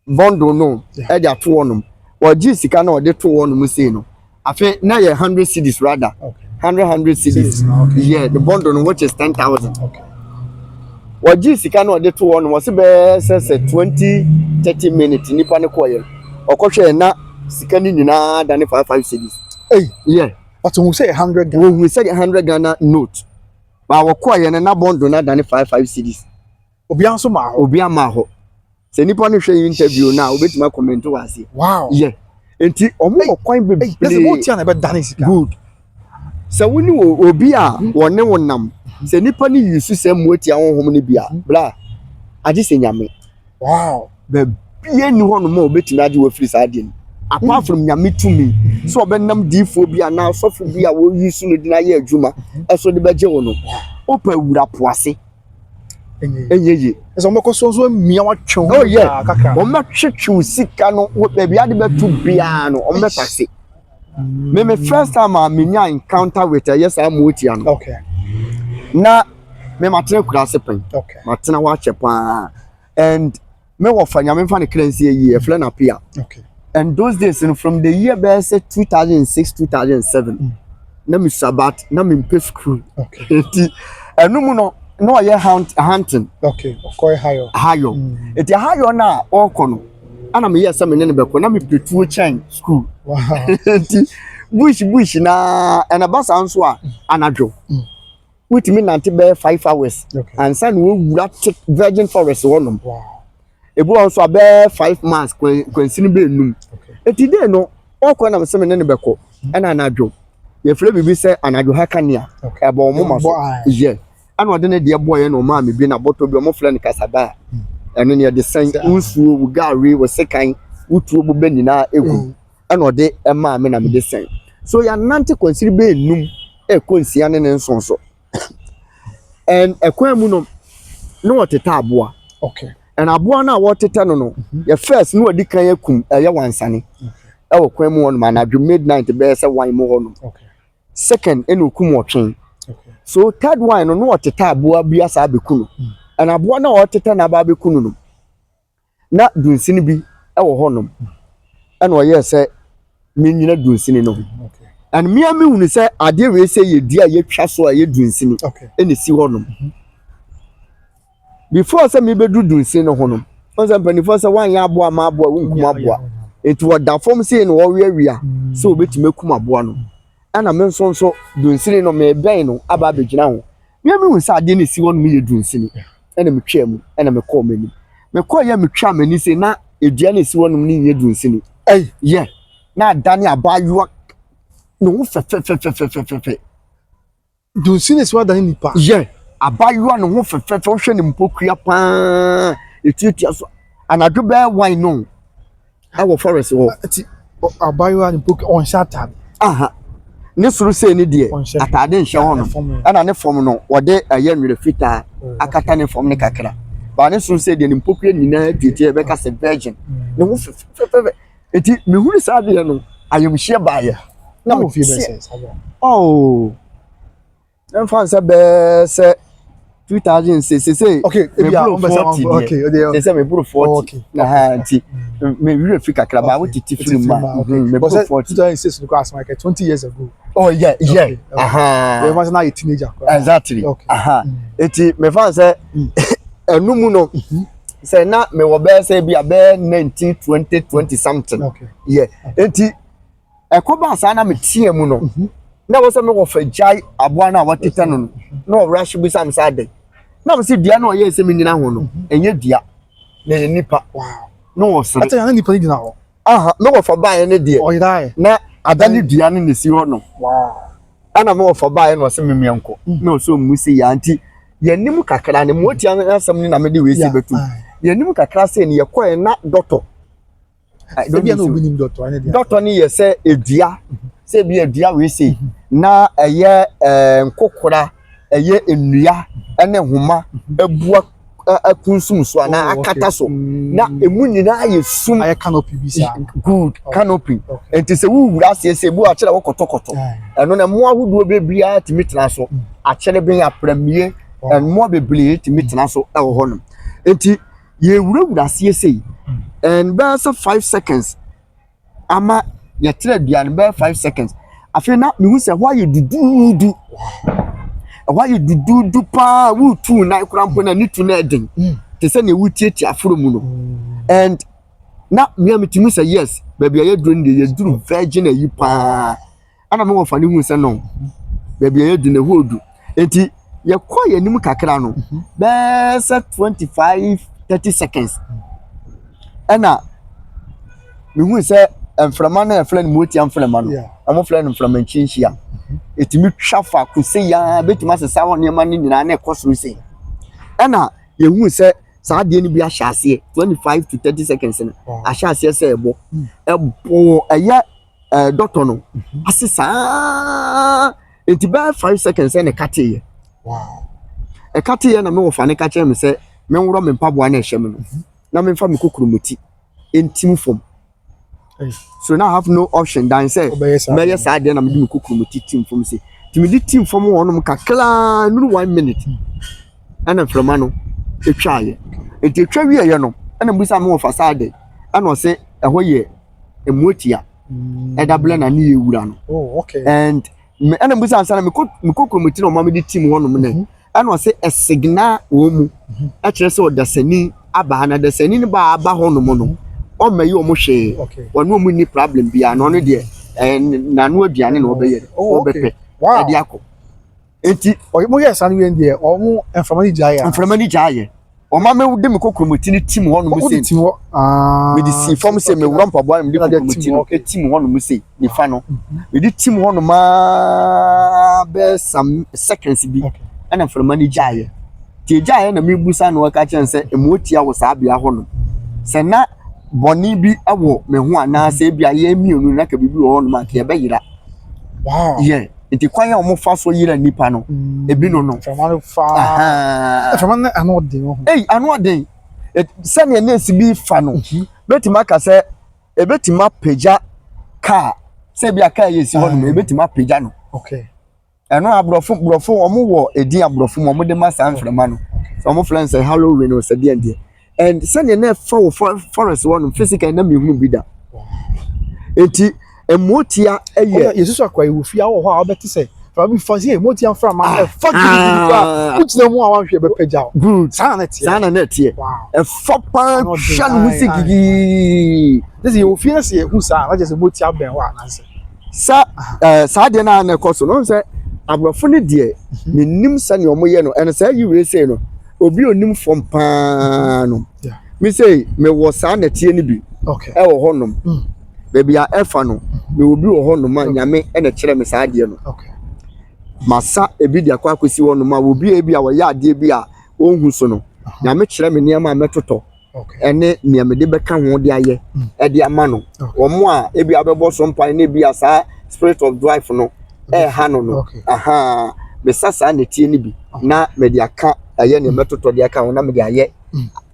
bundle no ɛde ato hɔnom. Wɔgye sika na ɔde to hɔnom sei no, afei na yɛ 100 cedis, rather 100 100 cedis, yeah, the bundle no which is 10,000. Wɔgye sika na ɔde to hɔnom, wɔsi bɛyɛ sɛ 20-30 minutes nipa no kɔɔyɛ, ɔkɔhwɛ na sika no nyinaa dane 5 5 cedis. Hey. Yeah. But ohun sɛ 100 Ghana. Wɔhu sɛ 100 Ghana note ba wɔkɔɔyɛ no na bundle no adane 5 5 cedis. Obiara nso maa hɔ. Obi ama hɔ sɛ nipa no hwɛ interview no a, obetumi akɔmmɛnto wɔ ase. Yeah, nti ɔmo wɔ kwan bebree. Ɛsɛ mo tia na ɛbɛ sika. Good. Sɛ wo ne obi a wɔne wo nam sɛ nipa no yi so sɛ mmoatia honhom no bi a, bra agye sɛ Nyame. Baabia ni hɔnom a obetumi agye wɔ afiri saa adeɛ no apart from Nyame tumi sɛ ɔbɛnam diifoɔ bi anaa asɔfo bi a wɔyi so no de no ayɛ adwuma ɛso de bɛgye wo no. Wopɛ wura po ase, ɛnyɛ yie. Ɛsɛ wɔn bɛkɔ so nso emia watwe ho. Oh yeah, wɔn bɛtwetwe wo sika no baabi ade bɛto biara no wɔn bɛtase. Me first time a me nya encounter with ɛyɛ saa motia no. Na me ma tena kura ase pɛn. Ma tena hɔ akyɛ paa and me wɔ fa Nyame nfa ne kra nsi yie, ɛfrɛ na pia. And those days no, from the year bɛyɛ sɛ 2006, 2007, na me sabat na me mpɛ school. Nti ɛno mu no na ɔyɛ hunting. Okay. Ɔkɔɛ hayɔ. Hayɔ. Nti hayɔ no a ɔrekɔ no, ana meyɛ sɛ me ne no bɛkɔ na mepɛ tuo kyɛn school. Nti bush bush na ɛna ba saa nso a anadwo wotumi nante bɛyɛ 5 hours ansa na wɔwura thick virgin forest hɔnom. Ebi wɔ nso a bɛyɛ 5 miles kwansini bɛyɛ num. Eti dei no ɔkɔ na sɛ me ne no bɛkɔ, ɛna anadwo yɛfrɛ biribi sɛ anadwo ha kanea ɛbɔ wɔn moma so yɛ. Ɛna ɔde ne deɛ bɔɔyɛ na ɔmaa me bi na bɔtɔ bi ɔmo frɛ no kasaba. Ɛno ne yɛde sɛn wo nsuo, wo gari, wo sekan, wo tuo bobɛ nyinaa egu. Ɛna ɔde ɛmaa me na mede sɛn. So yɛanante kwansiri bɛyɛ num ɛkɔ 6 ne ne 7 so. And ɛkwan mu no, na wɔtetɛ aboa. And aboa no a wɔtetɛ no, yɛ first na wɔdi kan akum ɛyɛ wansane. Ɛwɔ kwan mu hɔnom anadwo midnight bɛyɛ sɛ 1 mu hɔnom. Second ɛna okum ɔtwe. So third one no, na wɔtetɛ aboa bi asa abɛku no. And aboa no a wɔtetɛ no aba abɛku no, na dunsini bi ɛwɔ hɔnom. Ɛna ɔyɛɛ sɛ menyina dunsini no ho. And mmea mi hunu sɛ adeɛ wei sɛ yɛ dua a yɛtwa so a yɛ dunsini ɛna esi hɔnom. Before sɛ mebɛdu dunsini no ho no, wɔn sɛ mpanimfoɔ sɛ wɔanyɛ aboa ama aboa, wonkum aboa. Nti wɔda fam sei na wɔweawea sɛ wɔbɛtumi akum aboa no. Ɛna me nso dunsini no mebɛn no aba abɛgyina ho. Mmea mi hunu sɛ adeɛ no esi hɔnom yɛ dunsini. Ɛna metwaa mu, ɛna mekɔɔ m'anim. Mekɔɔ yɛ metwaa m'ani sei na edua no esi hɔnom no nyɛ dunsini. Ɛy. Yɛ na adane abaayewa ne ho fɛfɛfɛfɛfɛfɛ. Dunsini si wadane nipa. Yɛ abaayewa ne ho fɛfɛɛfɛ, wohwɛ ne mpokua paa etuatua so anadwo bɛyɛ 1 no ɛwɔ forest hɔ. Nti abaayewa ne mpokua, ɔnhyɛ ataade? Aha, ne soro sei ne deɛ Ɔnhyɛ. Ataade nhyɛ hɔ no. Ne fam no. Ɛna ne fam no wɔde ɛyɛ nwera fitaa akata ne fam ne kakra baa ne soro sei deɛ ne mpokua nyinaa tuatua, yɛbɛka sɛ virgin ne ho fɛfɛɛfɛ. Eti mehuru saa adeɛ no, ayamhyia baayɛ. Na wɔ fie bɛyɛ sɛ saa bɔ. Oh, ɛmfa sɛ bɛɛ sɛ 2006 sese. Okay, ebi a meboro ɔmbɛ sɛ 40 deɛ. Okay, ɔdeɛ sɛ meboro 40. Na ha nti me werɛ fi kakra ba wotete firi mu a meboro But 40. 2006 no kɔ asɛm like 20 years ago. Oh yeah. Okay. Yɛ ma sɛ na yɛ teenager koraa. Exactly. Aha, eti mefa sɛ ɛnu mu no sɛ na mewɔ bɛyɛ sɛ bi a bɛyɛ 19, 20, 20 something. Yeah, eti ɛkɔ baa saa na meteɛ mu no na wɔ sɛ mewɔ fa gyae aboa no a wɔtetɛ no na ɔwura hye bisa me sɛ adɛn na me sɛ dua no a ɔyɛɛ sɛ menyina ho no ɛnyɛ dua na ɛyɛ nipa. Na ɔsere. Ati na nipa ni gyina hɔ. Aha, mewɔ fa baeɛ no deɛ Ɔyera yɛ. na ada ne dua no na esi hɔ no. Ɛna mewɔ fa baeɛ na ɔsɛ memeɛ nkɔ na ɔsɛ ɔmmu si yɛ nti yɛnim kakra ne mmoatia asɛm no na mede wei si bɛtum. Yɛnim kakra sɛ ne yɛkɔɛ na dɔtɔ Ebi a na obi nim dɔtɔ ɛne deɛ. Dɔtɔ no yɛ sɛ edua, sɛ ebi edua wei sei na ɛyɛ nkokora, ɛyɛ nnua ɛne nhoma abua akunsum so anaa akata so na emu nyinaa yɛ sum. Ayɛ canopy bi saa. Good, canopy. Nti sɛ wuwura aseɛ sɛ ebu akyerɛ wɔkɔtɔkɔtɔ ɛno na mmoa ahodoɔ bebree tumi tena so, akyerɛbɛn, apramie, mmoa bebree tumi tena so ɛwɔ hɔnom. Nti yɛwurawura aseɛ sei and bɛyɛ sɛ 5 seconds ama yɛtena dua no bɛyɛ 5 seconds. Afei na mehu sɛ ɛhɔ ayɛ duduudu, ɛhɔ ayɛ duduudu paa. Wutu nan koraa mpo na ne tu no ɛden te sɛ nea wotietie aforo mu no. And na mmea metumi sɛ yes, baabi a yɛduru no deɛ yɛduru virgin ayi paa. Ɛna me wɔfa no hu sɛ no baabi a yɛduru no ɛhɔ odu. Nti yɛkɔ yɛn anim kakra no bɛyɛ sɛ 25, 30 seconds ɛna mehu sɛ mframa no a yɛfrɛ no motia mframa no, wɔn frɛ no mframa nkyinhyia, ɛtumi twa faako sei aa bɛtumi asesa hɔ nneɛma no nyinaa na ɛkɔ soro sei. Ɛna yɛhu sɛ saa adeɛ no bi ahyɛ aseɛ 25 to 30 seconds no ahyɛ aseɛ sɛ ɛbɔ ɛbɔ ɛyɛ dɔtɔ no ase saa. Nti bɛyɛ 5 seconds ɛna ɛkateeɛ. Ɛkateeɛ na mewɔ fa ne ka kyerɛ me sɛ menworɔ me mpaboa na ɛhyɛ me no na memfa me kokuromoti ntim fam. So now I have no option than sɛ Wobɛyɛ saa. mɛyɛ saa adeɛ na mede me kokuromoti tim fam sei. Nti mede tim fam wɔ hɔnom kakraa nuru one minute ɛna mframa no etwaeɛ. Nti etwa wieɛ no ɛna mbisa me wɔfa saa de ɛna ɔsɛ ɛhɔ yɛ mmoatia ɛda blɛ na ne yɛ wura no. And me ɛna mbisa ansa na me kokuromoti na ɔma mede tim hɔnom nɛ ɛna ɔsɛ ɛsigna wɔn mu ɛkyerɛ sɛ ɔdasani aba ha na dasani no ba aba hɔnom no ɔmma yi wɔn hwee. Ɔne wɔn ni problem biara na ɔno deɛ ɛɛ n'ano aduane na ɔbɛyɛ ɔbɛpɛ ɛde akɔ. Nti Ɔyɛ mo yɛ saa no wie deɛ ɔmo mframa ni gya yɛ. Mframa ni gya yɛ. Ɔma me de me kokuromoti no tim hɔnom Ɔmo sei. de tim hɔ. Ah. Mede si fam sɛ mewura mpaboa na mede Na de kokuromoti tim no hɔ, okay. tim hɔnom sei nifa no. Mede tim hɔnom aa bɛyɛ some seconds bi. Ɛna mframa no gyaeɛ. Nti ɛgyaeɛ na mebusa na ɔka kyerɛ no sɛ mmoatia wɔ saa bea hɔ nom. Sɛ na bɔne bi wɔ me ho anaasɛ ebi a yɛn mmienu na ka biribi wɔ hɔ nom a, nka yɛbɛyera. Yɛ nti kwan a wɔfa so yera nipa no, ebi no no. Mframa no fa. Mframa no ano ɔden ho. Ei, ano ɔden. Sɛnea nɛɛsi bi fa no, bɛtumi aka sɛ ebɛtumi apagya kaa sɛ ebi a kaa yɛ esi hɔ nom, ebɛtumi apagya no. Ɛno aborɔfo borɔfo wɔn wɔ edin aborɔfo mu wɔn de ma saa mframa no. Sɛ wɔn frɛ no sɛ Halloween o, sɛ deɛ deɛ. And sɛnea na ɛfa wɔ forest hɔ nom physically, na mehunu bi da. Eti mmotia yɛ. Yɛsusu akwa yi wɔ fie awɔ hɔ a, wɔbɛte sɛ mframa bi fa sɛ mmotia mframa ɛfa gidigidi koraa, wogyina mu a wanhwɛ bɛpagya wo. Good. Saa na ɛteɛ. Saa na na ɛteɛ. Ɛfa paa twa ne ho si gigii. Ne sɛ yɛwɔ fie na sɛ yɛhu saa na kyerɛ sɛ mmotia bɛn hɔ anaasɛ. Sa saa deɛ no a na ɛkɔ so no sɛ aborɔfo no deɛ, menim sɛnea wɔyɛ no. Ɛno saa yi wei sei no, obi onim fam paa no, me sei mewɔ saa nɛteɛ no bi ɛwɔ hɔnom. Baabi a ɛfa no, mewɔ bi wɔ hɔnom a Nyame ɛna kyerɛ me saa adeɛ no. Masa ebi de akɔ akɔsi hɔnom a obi a ebi a wɔyɛ adeɛ bi a ɔnhu so no, Nyame kyerɛ me nneɛma a mɛtotɔ ɛne nea mede bɛka ho de ayɛ ɛde ama no. Wɔn a ebi abɛbɔ so mpae na ebi a saa spirit of dwarf no ɛɛha no, aha mesa saa nɛteɛ no bi na mede aka ɛyɛ nea mɛtotɔ de aka ho na mede ayɛ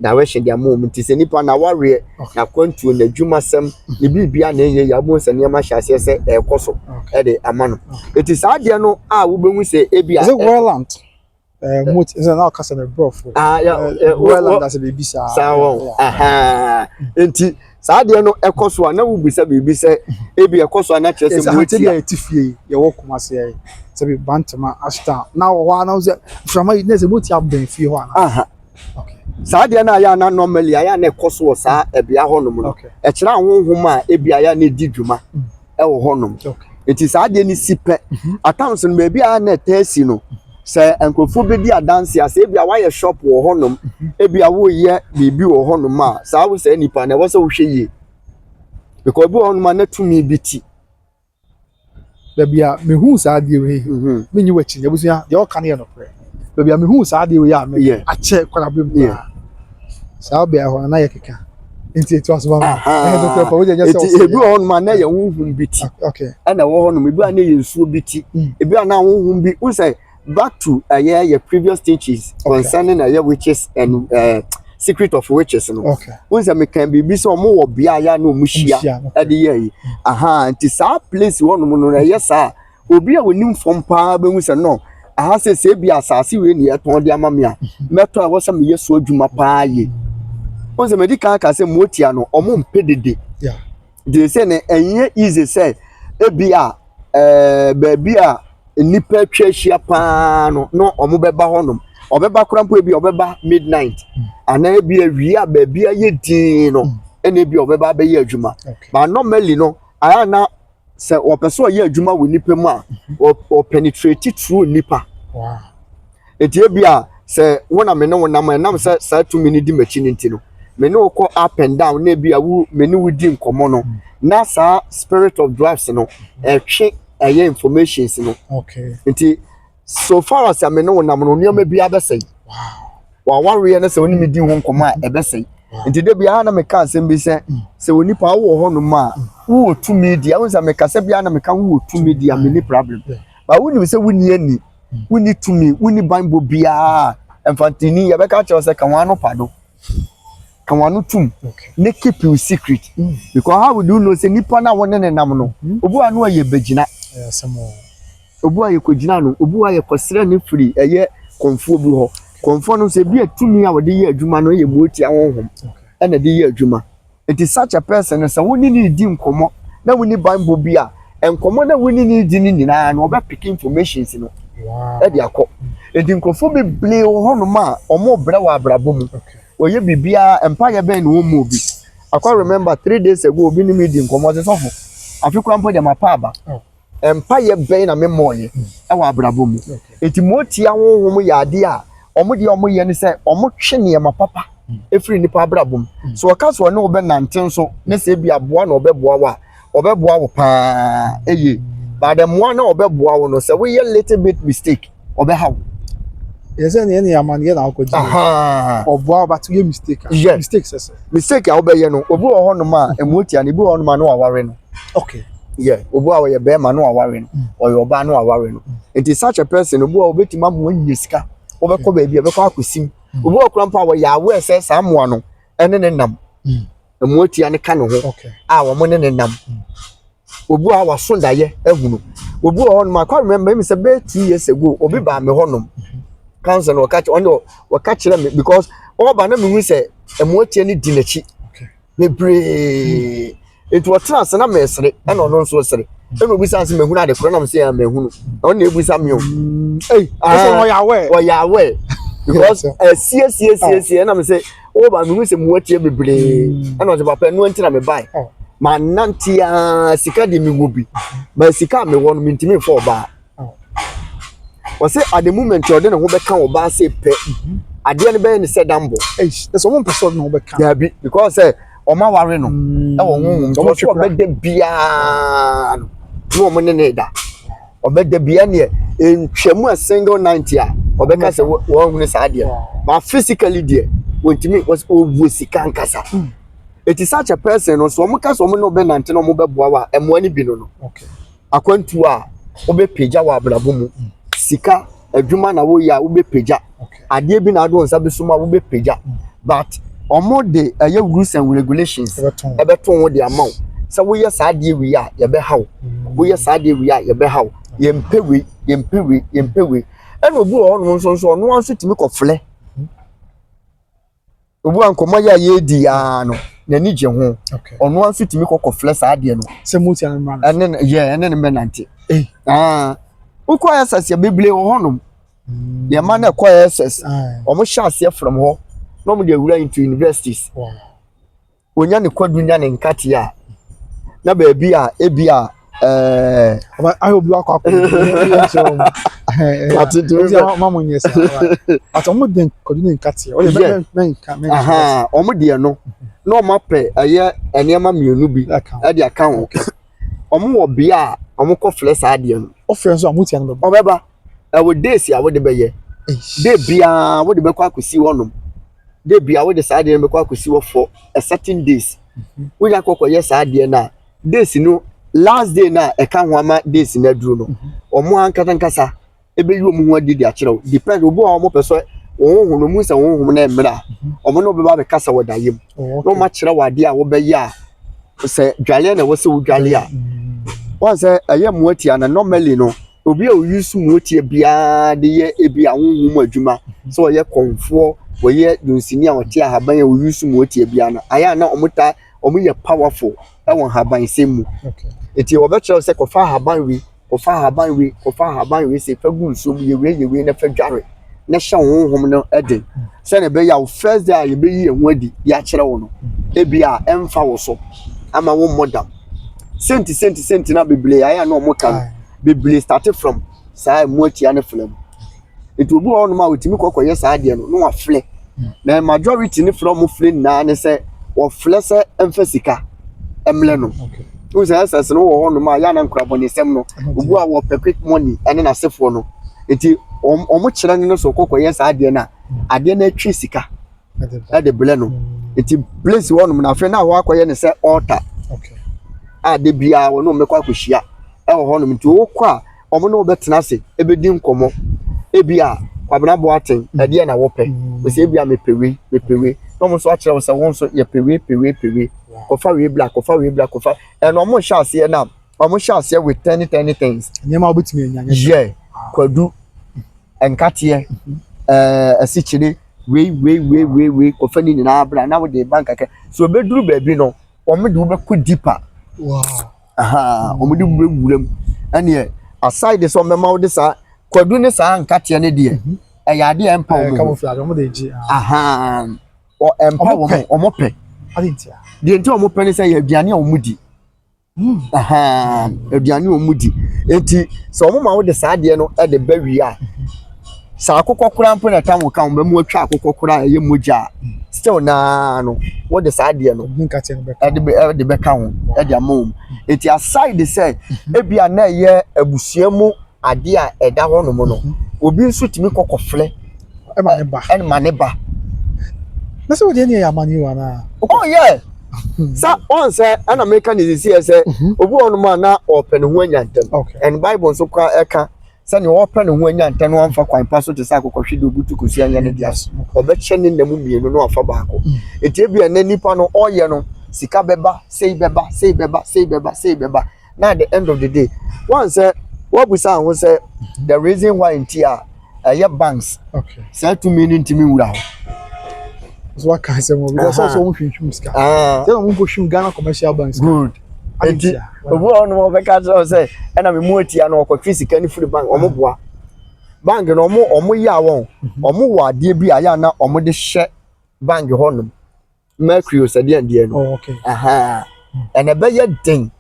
direction de ama wɔn. Nti sɛ nipa na awareɛ, n'akwantuo, n'adwumasɛm, ne biribia na ɛnyɛ yɛ abom sɛ nneɛma hyɛ aseɛ sɛ ɛrekɔ so ɛde ama no, eti saa adeɛ no a wobɛhu sɛ ebi a Is it Royland? Mot sɛ na ɔkasa no borɔfo. Ah, ya Royland asɛ biribi saa. Saa wɔn aha, nti saa adeɛ no ɛkɔ so a, na wobisa biribi sɛ ebi ɛkɔ so a, na kyerɛ sɛ mo etia bi a yɛte fie yi, yɛwɔ Kumase yɛ sɛ bi Bantama Ashtown na wɔ hɔ a, na sɛ mframa yi na sɛ mo ti abɛn fie hɔ ana? Aha, saa adeɛ no a yɛ ana normally ayɛ a na ɛkɔ so wɔ saa ɛbea hɔnom no, ɛkyerɛ ahohom a ebi ayɛ a na ɛdi dwuma ɛwɔ hɔnom. Nti saa adeɛ no si pɛ, atams no baabi a na ɛtaa si no sɛ nkurɔfoɔ bɛdi adanse a, sɛ ebi a wayɛ shop wɔ hɔnom, ebi a woyɛ biribi wɔ hɔnom a, saa wo sɛ nipa na ɛwɔ sɛ wohwɛ yie because ebi wɔ hɔnom a na tumi bi ti. Baabi a mehu saa adeɛ wei, menyi w'akyi, abusua, deɛ ɔka no yɛ nokorɛ. Baabi a mehu saa adeɛ wei a me akyɛ kwanabere mu koraa, saa bea hɔ no na yɛ keka, nti etu asoma mi ɛyɛ nokorɛ pa wogye nyɛ sɛ. Eti ebi wɔ hɔnom a na yɛ honhom bi ti ɛna ɛwɔ hɔnom, ebi a na yɛ nsuo bi ti, ebi a na honhom bi n sɛ back to ɛyɛ yɛ previous teachings concerning ɛyɛ witches and secret of witches no. N sɛ meka biribi sɛ ɔmo wɔ bea a yɛ a na ɔmo hyia ɛde yɛ yi aha. Nti saa place hɔnom no na ɛyɛ saa, obi a onim fam paa bɛhu sɛ no aha sɛ ebi asase wei ne yɛtɔn de ama me a mɛtɔ a, ɛwɔ sɛ meyɛ so adwuma paa yie. N sɛ mɛdi kan aka sɛ motia no, ɔmo mpɛ dede. Nti sɛ ne ɛnyɛ easy sɛ ebi a baabi a nnipa atwa ahyia paa no na ɔmo bɛba hɔnom. Ɔbɛba koraa mpo, ebi a ɔbɛba midnight anaa ebi awia a baabi ayɛ dinn no ɛna ebi a ɔbɛba abɛyɛ adwuma. But normally no, ayɛ na sɛ wɔpɛ sɛ ɔyɛ adwuma wɔ nipa mu a, wɔ penetrate through nipa. Eti ebi a sɛ wo na me ne wo nam a, ɛnam sɛ saa tumi no di m'akyi no nti no, me ne wo kɔ up and down na ebi a wo me ne wo di nkɔmɔ no, na saa spirit of dwarfs no ɛtwe ɛyɛ informations no. Nti so far as a me ne wo nam no, nneɛma bi abɛsɛe wawareɛ no, sɛ wo ne me di ho nkɔmɔ a, ɛbɛsɛe. Nti de biara na meka asɛm bi sɛ sɛ onipa wowɔ hɔnom a wowɔ tumi di a, wohu sɛ mekasa biara na meka wowɔ tumi di a, menni problem. Ba wonim sɛ wonni ani, wonni tumi, wonni banbɔ biara, mfantini yɛbɛka kyerɛ wo sɛ ka wɔn ano pa do, ka wɔn ano tum ne keep you secret because how would you know sɛ nipa na wɔne ne nam no, obi wa no ɔyɛ bɛgyina, obi wa yɛ kɔgyina no, obi wa yɛ kɔsrɛ ne firi ɛyɛ kɔnfoɔ bi hɔ. Kɔnfoɔ no nso ebi a tumi a wɔde yɛ adwuma no yɛ motia honhom ɛna de yɛ adwuma. Nti such a person no, sɛ wo ne ne di nkɔmɔ na wo ne banbɔ bi a, nkɔmɔ na wo ne ne di ne nyinaa no, ɔbɛ pick informations no ɛde akɔ. Nti nkurɔfoɔ bebree wɔ hɔnom a wɔn brɛ wɔ abrabɔ mu, wɔyɛ biribiara, mpaeɛ bɛn na wɔn mu obi akɔ. Remember 3 days ago, obi ne mi di nkɔmɔ ɔsɛ, "Sɔfo, afi kora mpo deɛ ma pa aba, mpaeɛ bɛn na me mmɔɔyɛ ɛwɔ abrabɔ mu?" Nti motia honhom yɛ adeɛ a wɔn deɛ wɔn yɛ ne sɛ wɔn twe nneɛma papa efiri nipa abrabɔ mu. So ɔka so ɔne wo bɛnante nso ne sɛ ebi aboa na ɔbɛboa wo a, ɔbɛboa wo paa eye, but mmoa na ɔbɛboa wo no, sɛ woyɛ little bit mistake, ɔbɛha wo. Yɛ sɛ neɛ ne amaneɛ na wokɔgye. Ɔboa wo but woyɛ mistake a. Yeah. Mistake sɛ sɛ. Mistake a wobɛyɛ no, obi wɔ hɔnom a ɛmu tia no, ebi wɔ hɔnom a na waware no. Yeah, obi a ɔyɛ bɛrima na waware no, ɔyɛ ɔbaa na waware no. Nti such a person, obi wɔ obetumi ama wanya sika, wobɛkɔ baabi a bɛkɔ akɔsim. Obi wɔ kora mpo a wɔyɛ aware sɛ saa mmoa no ɛne ne nam. Ɛmu tia no ka ne ho a wɔn ne ne nam. Obi a waso daeɛ ahunu. Obi wɔ hɔnom a, I remember mi sɛ bɛyɛ 2 years ago, obi baa me hɔnom. Council no wɔka kyerɛ ɔno wɔka kyerɛ me because ɔba na mehu sɛ ɛmu tia no di n'akyi bebree. Nti ɔtena ase na mɛsere, ɛna ɔno nso sere. Ɛna obi san sɛ mehunu ade korɔ, nam sɛ yɛn mehunu. Ɔno na ebusa mi o. Ei, ɛsɛ wɔyɛ aware. Wɔyɛ aware because ɛsie sie sie sie, ɛna mi sɛ ɔba mehu sɛ mu atie bebree, ɛna ɔsɛ papa ɛnu nti na me bae. Ma nante aa, sika de mi wɔ bi, but sika a mi wɔ no mi ntumi nfa ɔbaa. Wɔsɛ at the moment ɔde ne ho bɛka ɔbaa sɛ pɛ, adeɛ no bɛyɛ ne sɛ dambɔ. Ei, ɛsɛ ɔmo mpɛ sɛ ɔde ne ho bɛka. Dabi, because sɛ ɔmo aware no ɛwɔ honhom, nti Ɔmo ɔsɛ twe kora. ɔbɛda biara no na ɔmo ne ne da, ɔbɛda biara neɛ ntwam a single night a ɔbɛka sɛ wɔn hunu saa deɛ. But physically deɛ, wɔntumi, wɔsɛ ɔwɔ sika nkasa. Eti such a person no so, ɔmo ka sɛ ɔmo ne ɔbɛnante na ɔmo bɛboa wa, ɛmoa no bi no akwantuo a wobɛpagya wɔ abrabɔ mu, sika adwuma na woyɛ a wobɛpagya, adeɛ bi na ade wɔn nsa bɛso mu a wobɛpagya, but ɔmo de ɛyɛ rules and regulations Ɛbɛtɔn. ɛbɛto ho de ama wo sɛ woyɛ saa adeɛ wei a, yɛbɛha wo, woyɛ saa adeɛ wei a, yɛbɛha wo, yɛmpɛ wei, yɛmpɛ wei, yɛmpɛ wei. Ɛna obi wɔ hɔnom nso ɔno ara nso tumi kɔflɛ obi a nkɔmɔ yɛ a yɛredi yaa no n'ani gye ho. Ɔno ara nso tumi kɔ kɔflɛ saa adeɛ no. Sɛ mo tia no mmra no. Ɛne ne yɛ, ɛne ne bɛnante. Ei. Aa, wokɔ SS yɛ bebree wɔ hɔnom, yɛn mma no ɛkɔ SS, wɔn hyɛ aseɛ from hɔ na wɔn de awura into universities. Onya ne kwadu, nya ne nkateɛ a, na baabi a ebi a Ɔba ayɛ obi wakɔ akɔ nkyerɛ wɔn. Ate tumi Nti ama mo nyɛ saa. But ɔmo de kwadu ne nkateɛ. Ɔyɛ mɛ mɛ nka mɛ nka. Aha, wɔn deɛ no na wɔn apɛ ɛyɛ nneɛma mmienu bi Aka ho. ɛde aka ho. Wɔn wɔ bea a wɔn kɔ flɛ saa adeɛ no. Ɔfrɛ nso a, mo tia no bɛba. Ɔbɛba. Ɛwɔ days a wɔde bɛyɛ day biara, wɔde bɛkɔ akɔsi hɔnom. Day biara wɔde saa adeɛ no bɛkɔ akɔsi hɔ for a certain days. Wonya akɔkɔyɛ saa adeɛ no a, days no, last day no a ɛka ho ama days no aduru no, wɔn ankasa nkasa ɛbɛyi wɔn ho adi de akyerɛ wo. Depend, obi wɔ hɔ a wɔpɛ sɛ wɔn honhom no mu sɛ wɔn honhom no mmerɛ a, wɔn ne wɔbɛba abɛkasa wɔ daeɛ mu na wɔn akyerɛ wɔ adeɛ a wɔbɛyɛ a, sɛ dwaleɛ na ɛwɔ sɛ wodwale a, wɔn sɛ ɛyɛ mmoatia na normally no, obi a oyi so mmoatia biara de yɛ ebi a honhom mu adwuma sɛ ɔyɛ kɔnfoɔ, wɔyɛ dunsini a ɔte ahaban a oyi so mmoatia biara no, ayɛ a na wɔn ta wɔn yɛ powerful ɛwɔ nhabansɛm mu. Eti wɔbɛkyerɛ wo sɛ kɔfa ahaban wei, kɔfa ahaban wei, kɔfa ahaban wei, sɛ fa gu nsuo mu, yɛ wei, yɛ wei, na fa dware na hyɛ wo honhom no den, sɛnea ɛbɛyɛ a wo first day a yɛbɛyi yɛn ho adi de akyerɛ wo no, ebi a ɛmfa wo so ama wo mmɔ dam. Senti senti senti na bebree ayɛ a na wɔn ka no bebree start from saa mmoatia ne flɛ mu. Nti obi wɔ hɔnom a otumi kɔ kɔyɛ saa adeɛ no na waflɛ, na majority ne flɛ, ɔmo flɛ nyinaa ne sɛ wɔflɛ sɛ ɛmfa sika ɛmlɛ no. N sɛ ɛsɛs no wɔ hɔnom a yɛ ana nkorabɔnesɛm no, obi a wɔpɛ quick money ɛne n'asefoɔ no, nti wɔn kyerɛ no no so kɔ kɔyɛ saa adeɛ no a, adeɛ no atwi sika ɛde brɛ no. Nti place hɔnom na afei na hɔ akɔyɛ ne sɛ altar a de biara wɔne wɔn bɛkɔ akɔhyia ɛwɔ hɔnom. Nti wɔkɔ a, wɔn ne wɔbɛtena ase ɛbɛdi nkɔmɔ. Ebi a Kwabena Boateng, ɛdeɛ na wɔpɛ wɔsɛ ebi a mepɛ wei, mepɛ wei, na wɔn nso akyerɛ wo sɛ wɔn nso yɛpɛ wei, pɛ wei, pɛ wei, kɔfa wei bla, kɔfa wei bla, kɔfa. Ɛna wɔn hyɛ aseɛ na wɔn hyɛ aseɛ with tiny tiny things. Nneɛma a wobɛtumi anya nyɛ sɛ. Yɛ kwadu, nkateɛ, asikyire, wei wei wei wei wei, kɔfa ne nyinaa bra na wɔde ba nkakra so. Obɛduru baabi no, wɔn de wobɛkɔ deeper. Aha, wɔn de wura mu. Ɛneɛ aside sɛ wɔn bɛma wɔde saa kwadu ne saa nkateɛ ne deɛ, ɛyɛ adeɛ a ɛmpa wɔn ho. Camouflage ɔmo de gye. Aha, ɔ ɛmpa Ɔmo wɔn pɛ. Wɔn pɛ. Adi ntia. Deɛ nti a wɔn pɛ ne sɛ yɛ aduane a wɔn di. Aha, aduane a wɔn di. Nti sɛ wɔn ma wɔde saa adeɛ no ɛde ba wie a, sɛ akokɔ koraa mpo na ɛtam wɔ ka wɔn bɛ mu atwa akokɔ koraa a ɛyɛ mogya a, still naa no wɔde saa adeɛ no Ɔmo nkateɛ no bɛka. ɛde bɛka ho ɛde ama wɔn. Nti aside sɛ ebi a na ɛyɛ abusua mu adeɛ a ɛda hɔnom no, obi nso tumi kɔ kɔflɛ. Ɛma ne ba. Ɛma ne ba. Na sɛ wɔdeɛ ne yɛ amane o anaa? Oh yeah. Sa ɔn sɛ ɛna meka ne sisi yɛ sɛ mhm. obi wɔ nom a na ɔpɛ ne ho anya ntɛm. And Bible nso kora ɛka sɛnea ɔpɛ ne ho anya ntɛm no wamfa kwan pa so te sɛ akokɔhwe de obutu kosua nyɛ ne dea ɔbɛkyɛ ne nna mu mmienu na wafa baako. Mm. Eti ebi ɛnɛ nipa no ɔyɛ no sika bɛba sei bɛba sei bɛba sei bɛba sei bɛba na at the end of the day wɔn sɛ wɔabusa ho sɛ the reason why nti a ɛyɛ banks saa tumi no ntumi nwura hɔ. So waka asɛm wɔ because ɔsɛ wɔn hwehwɛ sika. Sɛ wɔn nkɔ hwim Ghana commercial banks. Good. Eti obi wɔ hɔ nom ɔbɛka kyerɛ wo sɛ ɛna me mu atia no ɔkɔtwe sika no firi bank wɔn boa. Bank no wɔn wɔn yɛ a wɔn wɔn wɔ adeɛ bi a yɛ a na wɔn de hyɛ bank hɔ nom. Mercury sɛ deɛ deɛ no. Oh, okay. Ɛna ɛbɛyɛ den.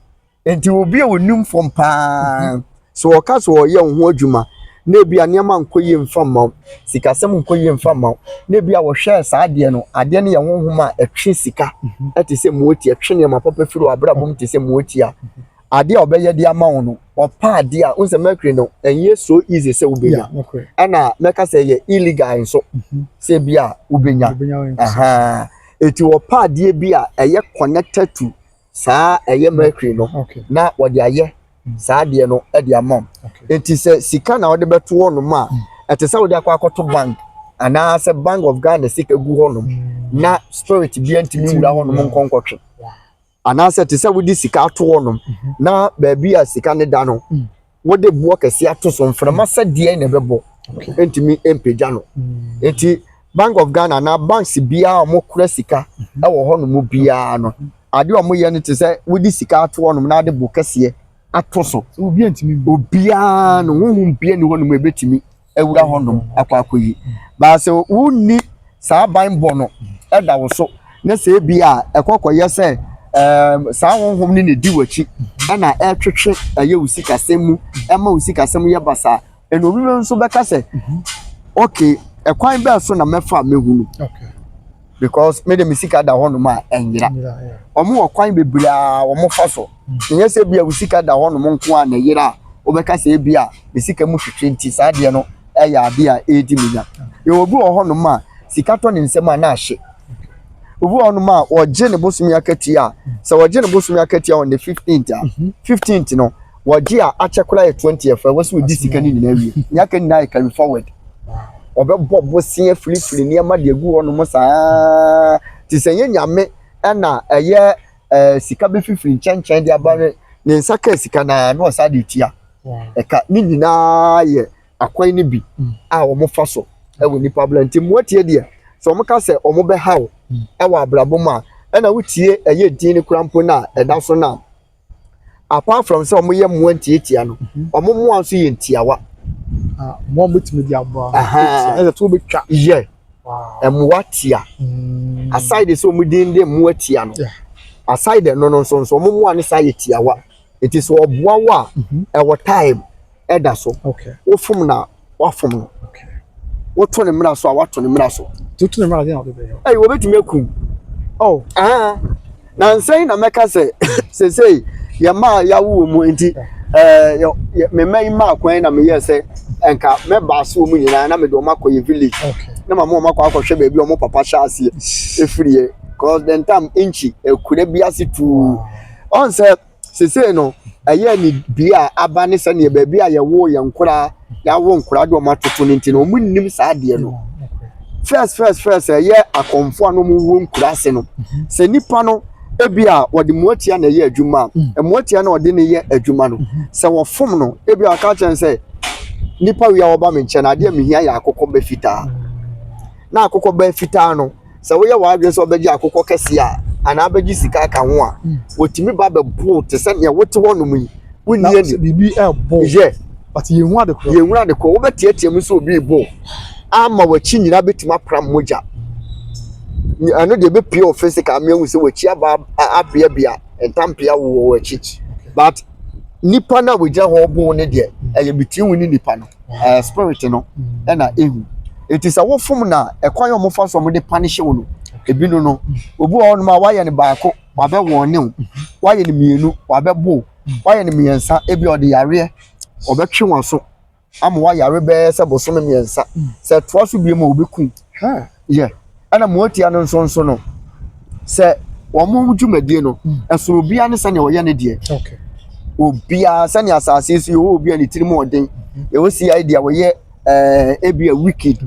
Nti obi a onim fam paa mhm. sɛ ɔka sɛ ɔyɛ wo ho adwuma na ebi a nneɛma nkɔ yie mfa mma wo, sikasɛm nkɔ yie mfa mma wo, na ebi a wɔhwɛ saa adeɛ no, adeɛ no yɛ honhom a ɛtwe sika mhm. ɛte sɛ mooti, ɛtwe nneɛma papa firi wɔ abrabɔ mu te sɛ mooti a mhm. Adeɛ a ɔbɛyɛ de ama wo no, ɔpa adeɛ a, wohu sɛ mercury no, ɛnyɛ so easy sɛ wobɛnya. Ɛna mɛka sɛ ɛyɛ illegal nso mhm. sɛ bi a wobɛnya. Eti ɔpa adeɛ bi a ɛyɛ connected to saa ɛyɛ mercury no na wɔde ayɛ saa adeɛ no de ama wo. Eti sɛ sika na wɔde bɛto hɔnom a, mm. ɛte sɛ wode akɔ akɔto bank anaasɛ Bank of Ghana sika gu hɔnom mm. na spirit bi ntumi nwura hɔnom nkɔnkɔtwe. Anaasɛ te sɛ wode sika ato hɔnom mhm. na baabi a sika no da no mm. wode boɔ kɛse ato so mframa sɛ deɛ na ɛbɛbɔ ntumi mpagya no mm. nti Bank of Ghana anaa banks biara a wɔkora sika mhm. wɔ hɔnom biara no adeɛ a wɔyɛ no te sɛ wode sika ato hɔnom na ade bo kɛseɛ ato so obiara no honhom biara ni hɔnom ebetumi awura hɔnom akɔ akɔyi. Baa sɛ wonni saa banbɔ no da wo so na sɛ ebi a ɛkɔ kɔyɛ sɛ ɛɛm saa honhom no na edi w'akyi ɛna ɛretwetwe ɛyɛ wo sikasɛm mu ɛma wo sikasɛm yɛ basaa ɛna obi nso bɛka sɛ okay ɛkwan bɛɛ so na mɛfa a mɛhunu. Because me de me sika da hɔnom a ɛnyera. Wɔn wɔ kwan bebree a wɔn fa so. Nyɛ sɛ ebia wo sika da hɔnom nko a na ɛyera a wobɛka sɛ ebia me sika mu hwehwɛ nti saa adeɛ no ɛyɛ adeɛ a ɛredi me nya. Yɛwɔ obi wɔ hɔnom a sika tɔ ne nsam a na ahye. Obi wɔ hɔnom a wɔgye ne bosome akatua a sɛ wɔgye ne bosome akatua on the 15th a 15th no wɔgye a akyɛ koraa yɛ 20th ɛwɔ sɛ ɔdi sika no nyinaa wie. Nea aka nyinaa yɛ carry forward. Ɔbɛbɔ bosea firifiri nneɛma de agu hɔnom saa te sɛ ɛnyɛ Nyame ɛna ɛyɛ ɛɛ sika bɛfifiri nkyɛnkyɛn de aba ne ne nsa kaa sika no ara na ɔsan de tua ɛka ne nyinaa yɛ akwan no bi mm. a wɔfa so ɛwɔ nipa abira nti mmoatie deɛ sɛ wɔka sɛ wɔbɛhaw mm. ɛwɔ abrabɔ mu a ɛna wotie ɛyɛ din no kora mpo no a ɛda so no a Apart from sɛ wɔyɛ mmoa ntiatia no, mhm. wɔn mmoa nso yɛ ntiawa. Ah, mmoa bɛtumi de aboa. Ɛsɛ to bɛtwa. Yɛ. Mmoa tia. Mm. Aside sɛ wɔn din de mmoa tia no. Aside no no nso nso wɔn mmoa no saa yɛ tiawa. Nti sɛ ɔboa wo a, mhm. ɛwɔ time. da so. Wofom no a, woafom no. Woto ne mmara so a, woato ne mmara so. Woto ne mmara deɛ na ɔde bɛyɛ. Ɛyi wɔbɛtumi akum. Oh. Ah. Na nsɛn na mɛka sɛ sesei yɛ mmaa a yɛawo wɔ mu nti ɛɛ me mma yi mmaa kwan na meyɛ sɛ nka mɛba ase wɔn nyinaa na mede wɔn akɔ yɛ village na ma mo wɔn akɔ akɔhwɛ baabi a wɔn papa hyɛ aseɛ efiri yɛ cause the time nkyi akura bi ase tuu ɔn sɛ. Seesei no, ɛyɛ ne bia a aba ne sɛdeɛ baabi a yɛwoo yɛn nkoraa, yɛawo nkoraa de wɔn atoto no nti no, wɔn nnim saa adeɛ no. First first first ɛyɛ akɔmfoɔ a na wɔn wɔ nkura ase no, sɛ nipa no ebi a wɔde mmoatia na ɛyɛ adwuma a, mm. mmoatia na wɔde ne yɛ adwuma no, mm-hmm. sɛ wɔfom no, ebi a wɔka kyerɛ no sɛ nipa wia wɔba me nkyɛn adeɛ mehia yɛ akokɔ bɛ fitaa. Mm. Na akokɔ bɛ fitaa no, sɛ woyɛ w'adwene sɛ wobɛgye akokɔ kɛseɛ a anaa bɛgye sika aka ho a hmm. wɔtumi ba bɛbo te sɛ nea wote hɔnom yi wonni ani biribi ɛbɔ yɛ but yɛnhu ade korɔ yɛnhu ade korɔ wobɛteatea mu sɛ obi rebɔ ama w'akyi nyinaa bɛtumi apra mogya ɛno deɛ ɛbɛpie wɔ physical ama ehu sɛ w'akyi aba abeabea ntampea wɔ w'akyi but nipa no a wɔgyina hɔ bo no deɛ ɛyɛ between wo ne nipa no ɛɛ spirit no ɛna ehu eti sɛ wofom na ɛkwan a wɔfa so wɔde punish wo no ebi no no obi wɔ hɔnom a wayɛ no baako wabɛ wɔn ne wo wayɛ no mmienu wabɛ bo wayɛ no mmiɛnsa ebi ɔde yareɛ ɔbɛtwe wɔn so. Ama wayare bɛyɛ sɛ bosome 3. Sɛ ɛtoa so bio mu a, wɔbɛku. Yɛ. Ɛna mmoatia no nso nso no, sɛ wɔn dwumadie no, ɛsono obiara ne sɛnea ɔyɛ ne deɛ. Obiara sɛnea asase so yɛwɔ obi a ne tirim ɔden. Yɛwɔ CID a wɔyɛ ebi a wicked.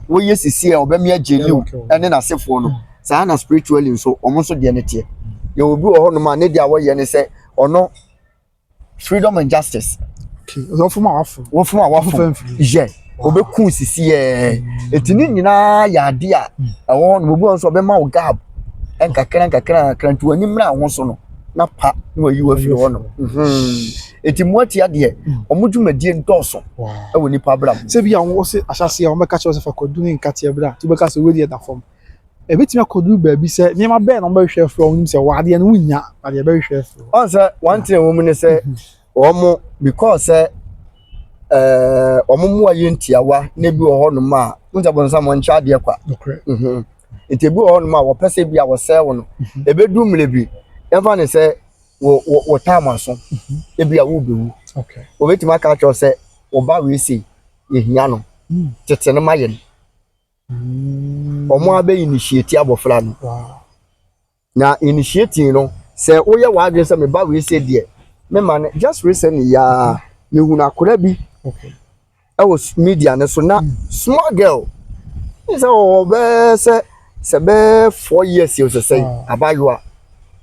Wɔyɛ sisi a ɔbɛmi agye liw ɛne n'asefoɔ no. Saa na spiritually nso wɔn nso deɛ ne teɛ. Yɛwɔ obi wɔ hɔnom a ne deɛ a wɔyɛ ne sɛ ɔno freedom and justice. Wɔfom a wafom. Wɔfom a wafom. Yɛ wɔbɛku sisi yɛ. Eti ne nyinaa yɛ ade a ɛwɔ hɔ nom. Obi wɔ nso ɔbɛma wo gab nkakra nkakra nkakra nti w'ani mmra ho so no na pa na wayi wo afiri hɔ nom. Eti mmoatia deɛ wɔn dwumadie dɔɔso ɛwɔ nipa abrabɔ. Sɛ bi a wɔn sɛ ahyase a wɔn bɛka kyerɛ sɛ fa kwadu ne nkateɛ bra nti wɔbɛka sɛ wei deɛ da fam. Ebetumi akɔduru baabi sɛ nneɛma bɛyɛ na wɔn bɛhwehwɛ afiri wɔn nim sɛ wɔ adeɛ no wonya adeɛ bɛhwehwɛ afiri hɔ. Ɔn sɛ one thing wɔ mu ne sɛ wɔn because sɛ wɔn mmoa yɛ ntiawa na ebi wɔ hɔnom a n sɛ bɔnsam wɔn nkyɛn adeɛ kwa. Nti ebi wɔ hɔnom a wɔpɛ sɛ bi a wɔsɛɛ wɔn no ebedu mmerɛ bi yɛmfa ne sɛ wɔ wɔ wɔ taam aso ebi a wɔrebɛwu. Wɔbɛtumi aka akyerɛw sɛ wɔba wei sei yɛhia no tete no ma yɛn. Wɔn abɛ initiate abɔfra no. Na initiating no sɛ woyɛ w'adwene sɛ meba wei sei deɛ mema no. Just recently yaa mehunu akora bi ɛwɔ media no so na small girl ne sɛ ɔwɔ bɛɛ sɛ bɛɛ 4 years yɛ sɛ sɛ abaayewa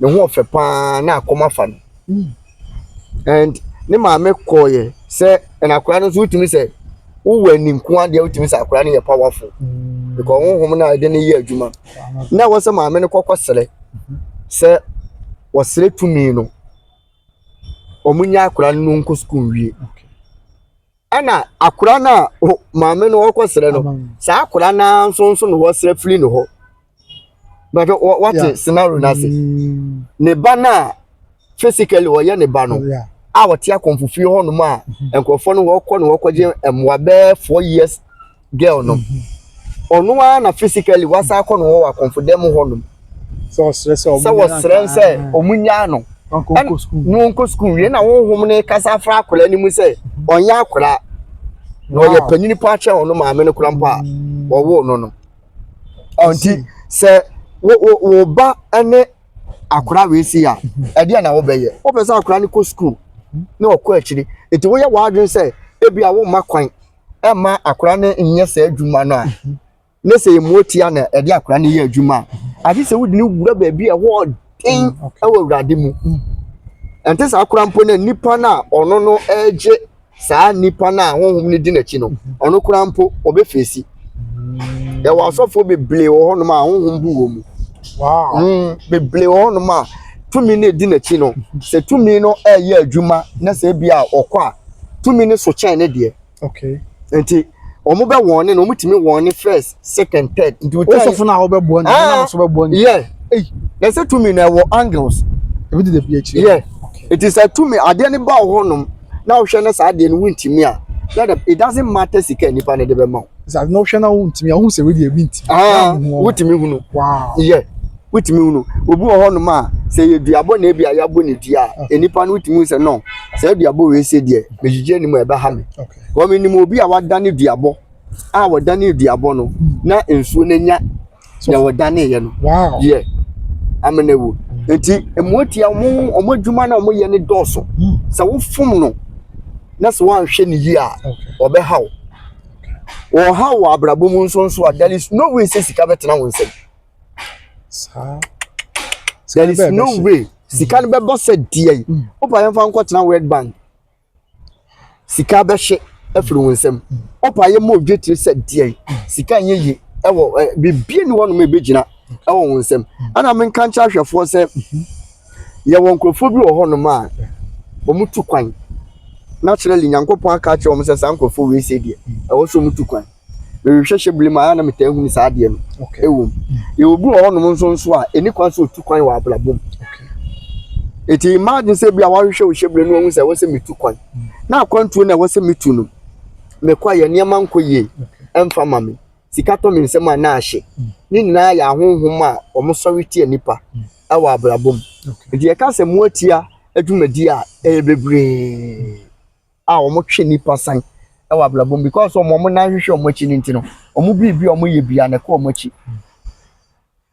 ne ho ɔfɛ paa na akɔm afa no and ne maame kɔɔyɛ sɛ ɛna akora no nso wotumi sɛ wowɔ ani nko adeɛ wotumi sɛ akora no yɛ powerful because honhom no a ɛde no yɛ adwuma na ɛwɔ sɛ maame no kɔkɔ srɛ sɛ wɔsrɛ tumi no wɔn nya akora no nkɔ sukuu wie. Ɛna akora no a maame no wɔkɔ srɛ no saa akora no nso na wɔsrɛ firi ne hɔ but wɔte scenario no ase ne ba no a physically wɔyɛ ne ba no a wɔte akɔnfofie hɔnom a nkurɔfoɔ no wɔkɔ no wɔkɔgye mmoa bɛɛ 4 years girl no ɔno ara na physically wasa akɔ no wɔ akɔnfodɛm hɔnom sɛ wɔsrɛ sɛ ɔmo nyaa no na ɔnkɔ sukuu wie na honhom no kasa afra akwadaa no mu sɛ ɔnyɛ akwadaa na ɔyɛ panyin pa akyɛ ɔno maame no kora mpo a wɔwoo no no. Ɔnti sɛ wo wo wo ba ne akwadaa wei si a ɛdeɛ na wobɛyɛ wopɛ sɛ akwadaa no kɔ sukuu na ɔkɔ akyiri nti woyɛ w'adwene sɛ ebi a womma kwan ɛmma akwadaa no nyɛ saa adwuma no a ne sɛ emu tia na ɛde akwadaa no yɛ adwuma a ade sɛ wode no wura baabi a ɛhɔ ɔden ɛwɔ Awurade mu. Ɛnte saa akwadaa mpo na nipa no a ɔno no ɛregye saa nipa no a honhom no di n'akyi no ɔno koraa mpo ɔbɛfeesi. Yɛwɔ asɔfoɔ bebree wɔ hɔnom a honhom bu wɔ mu. Bebree wɔ hɔnom a tumi no edi n'akyi no sɛ tumi no ɛreyɛ adwuma na sɛ ebi a ɔkɔ a tumi no so kyɛn ne deɛ. Nti wɔn bɛ wɔn ne no wɔn tumi wɔn ne first, second, third. Nti o sɔfo na ɔbɛboa ne na nso bɛboa ne. Yeah, na sɛ tumi na ɛwɔ angles. Ebi de bi akyire. Yeah, nti sɛ tumi adeɛ ne ba wɔ hɔnom na wohwɛ ne saa adeɛ no wuntumi a na it doesn't matter sika nipa ne de bɛ ma wo. Sɛ na wohwɛ na wuntumi a wohu sɛ wei ebi ntumi. Ah, wotumi hunu. Yeah, wotumi hunu. Obi wɔ hɔnom a sɛ yɛ duabɔ na ebi a yɛabɔ ne dua a nipa no wotumi hu sɛ no sɛ duabɔ wei sɛ deɛ megyegye anim a ɛbɛha me. Wɔn nim obi a wadane duabɔ a wɔdane duabɔ no na nsuo no anya na wɔdane yɛ no. Yeah, amena wu. Nti mmoatia wɔn adwuma na wɔn yɛ ne dɔɔso. Sɛ wofom no na sɛ wɔanhwɛ ne yie a ɔbɛha wo. Wɔha wɔ abrabɔ mu nso nso a there is no way sɛ sika bɛtena wɔn nsam. There is no way sika no bɛbɔ sɛ deɛ yi. Wopa yɛn fa nkɔtena World Bank. Sika bɛhye afiri wɔn nsam. Wopa yɛ mo odwe tiri sɛ deɛ yi. Sika nyɛ yie ɛwɔ ɛ bibie ni hɔnom a ebɛgyina ɛwɔ wɔn nsam. Ɛna menka nkyerɛ ahwɛfoɔ sɛ yɛwɔ nkurɔfoɔ bi wɔ hɔnom a wɔn tu kwan. Naturally Nyankopɔn aka akyerɛ wɔn sɛ saa nkurɔfoɔ wei sɛ deɛ ɛwɔ sɛ wɔn tu kwan. Mehwehwɛ hyɛ bere mu a na metaa hunu saa adeɛ no ɛwɔ mu. Yɛwɔ bi wɔ hɔnom nso nso a ɛni kwan sɛ otu kwan wɔ abrabɔ mu. Eti imagine sɛ bi a wahwehwɛ wo hyɛ bere no ohun sɛ ɛwɔ sɛ metu kwan. Na akwantuo na ɛwɔ sɛ metu no mekɔ a yɛ nneɛma nkɔ yie ɛmfa ma me. Sika tɔ me nsam a na ahye. Ne nyinaa yɛ ahonhom a wɔn sɔre tia nipa ɛwɔ abrabɔ mu. Nti yɛka sɛ mmoatia adwumadi a ɛyɛ bebree a wɔn twe nipa san. Ɛwɔ abrabɔ mu because wɔn nan hwehwɛ wɔn akyi no nti no, wɔn biribi a wɔyɛ biara na ɛkɔ wɔn akyi.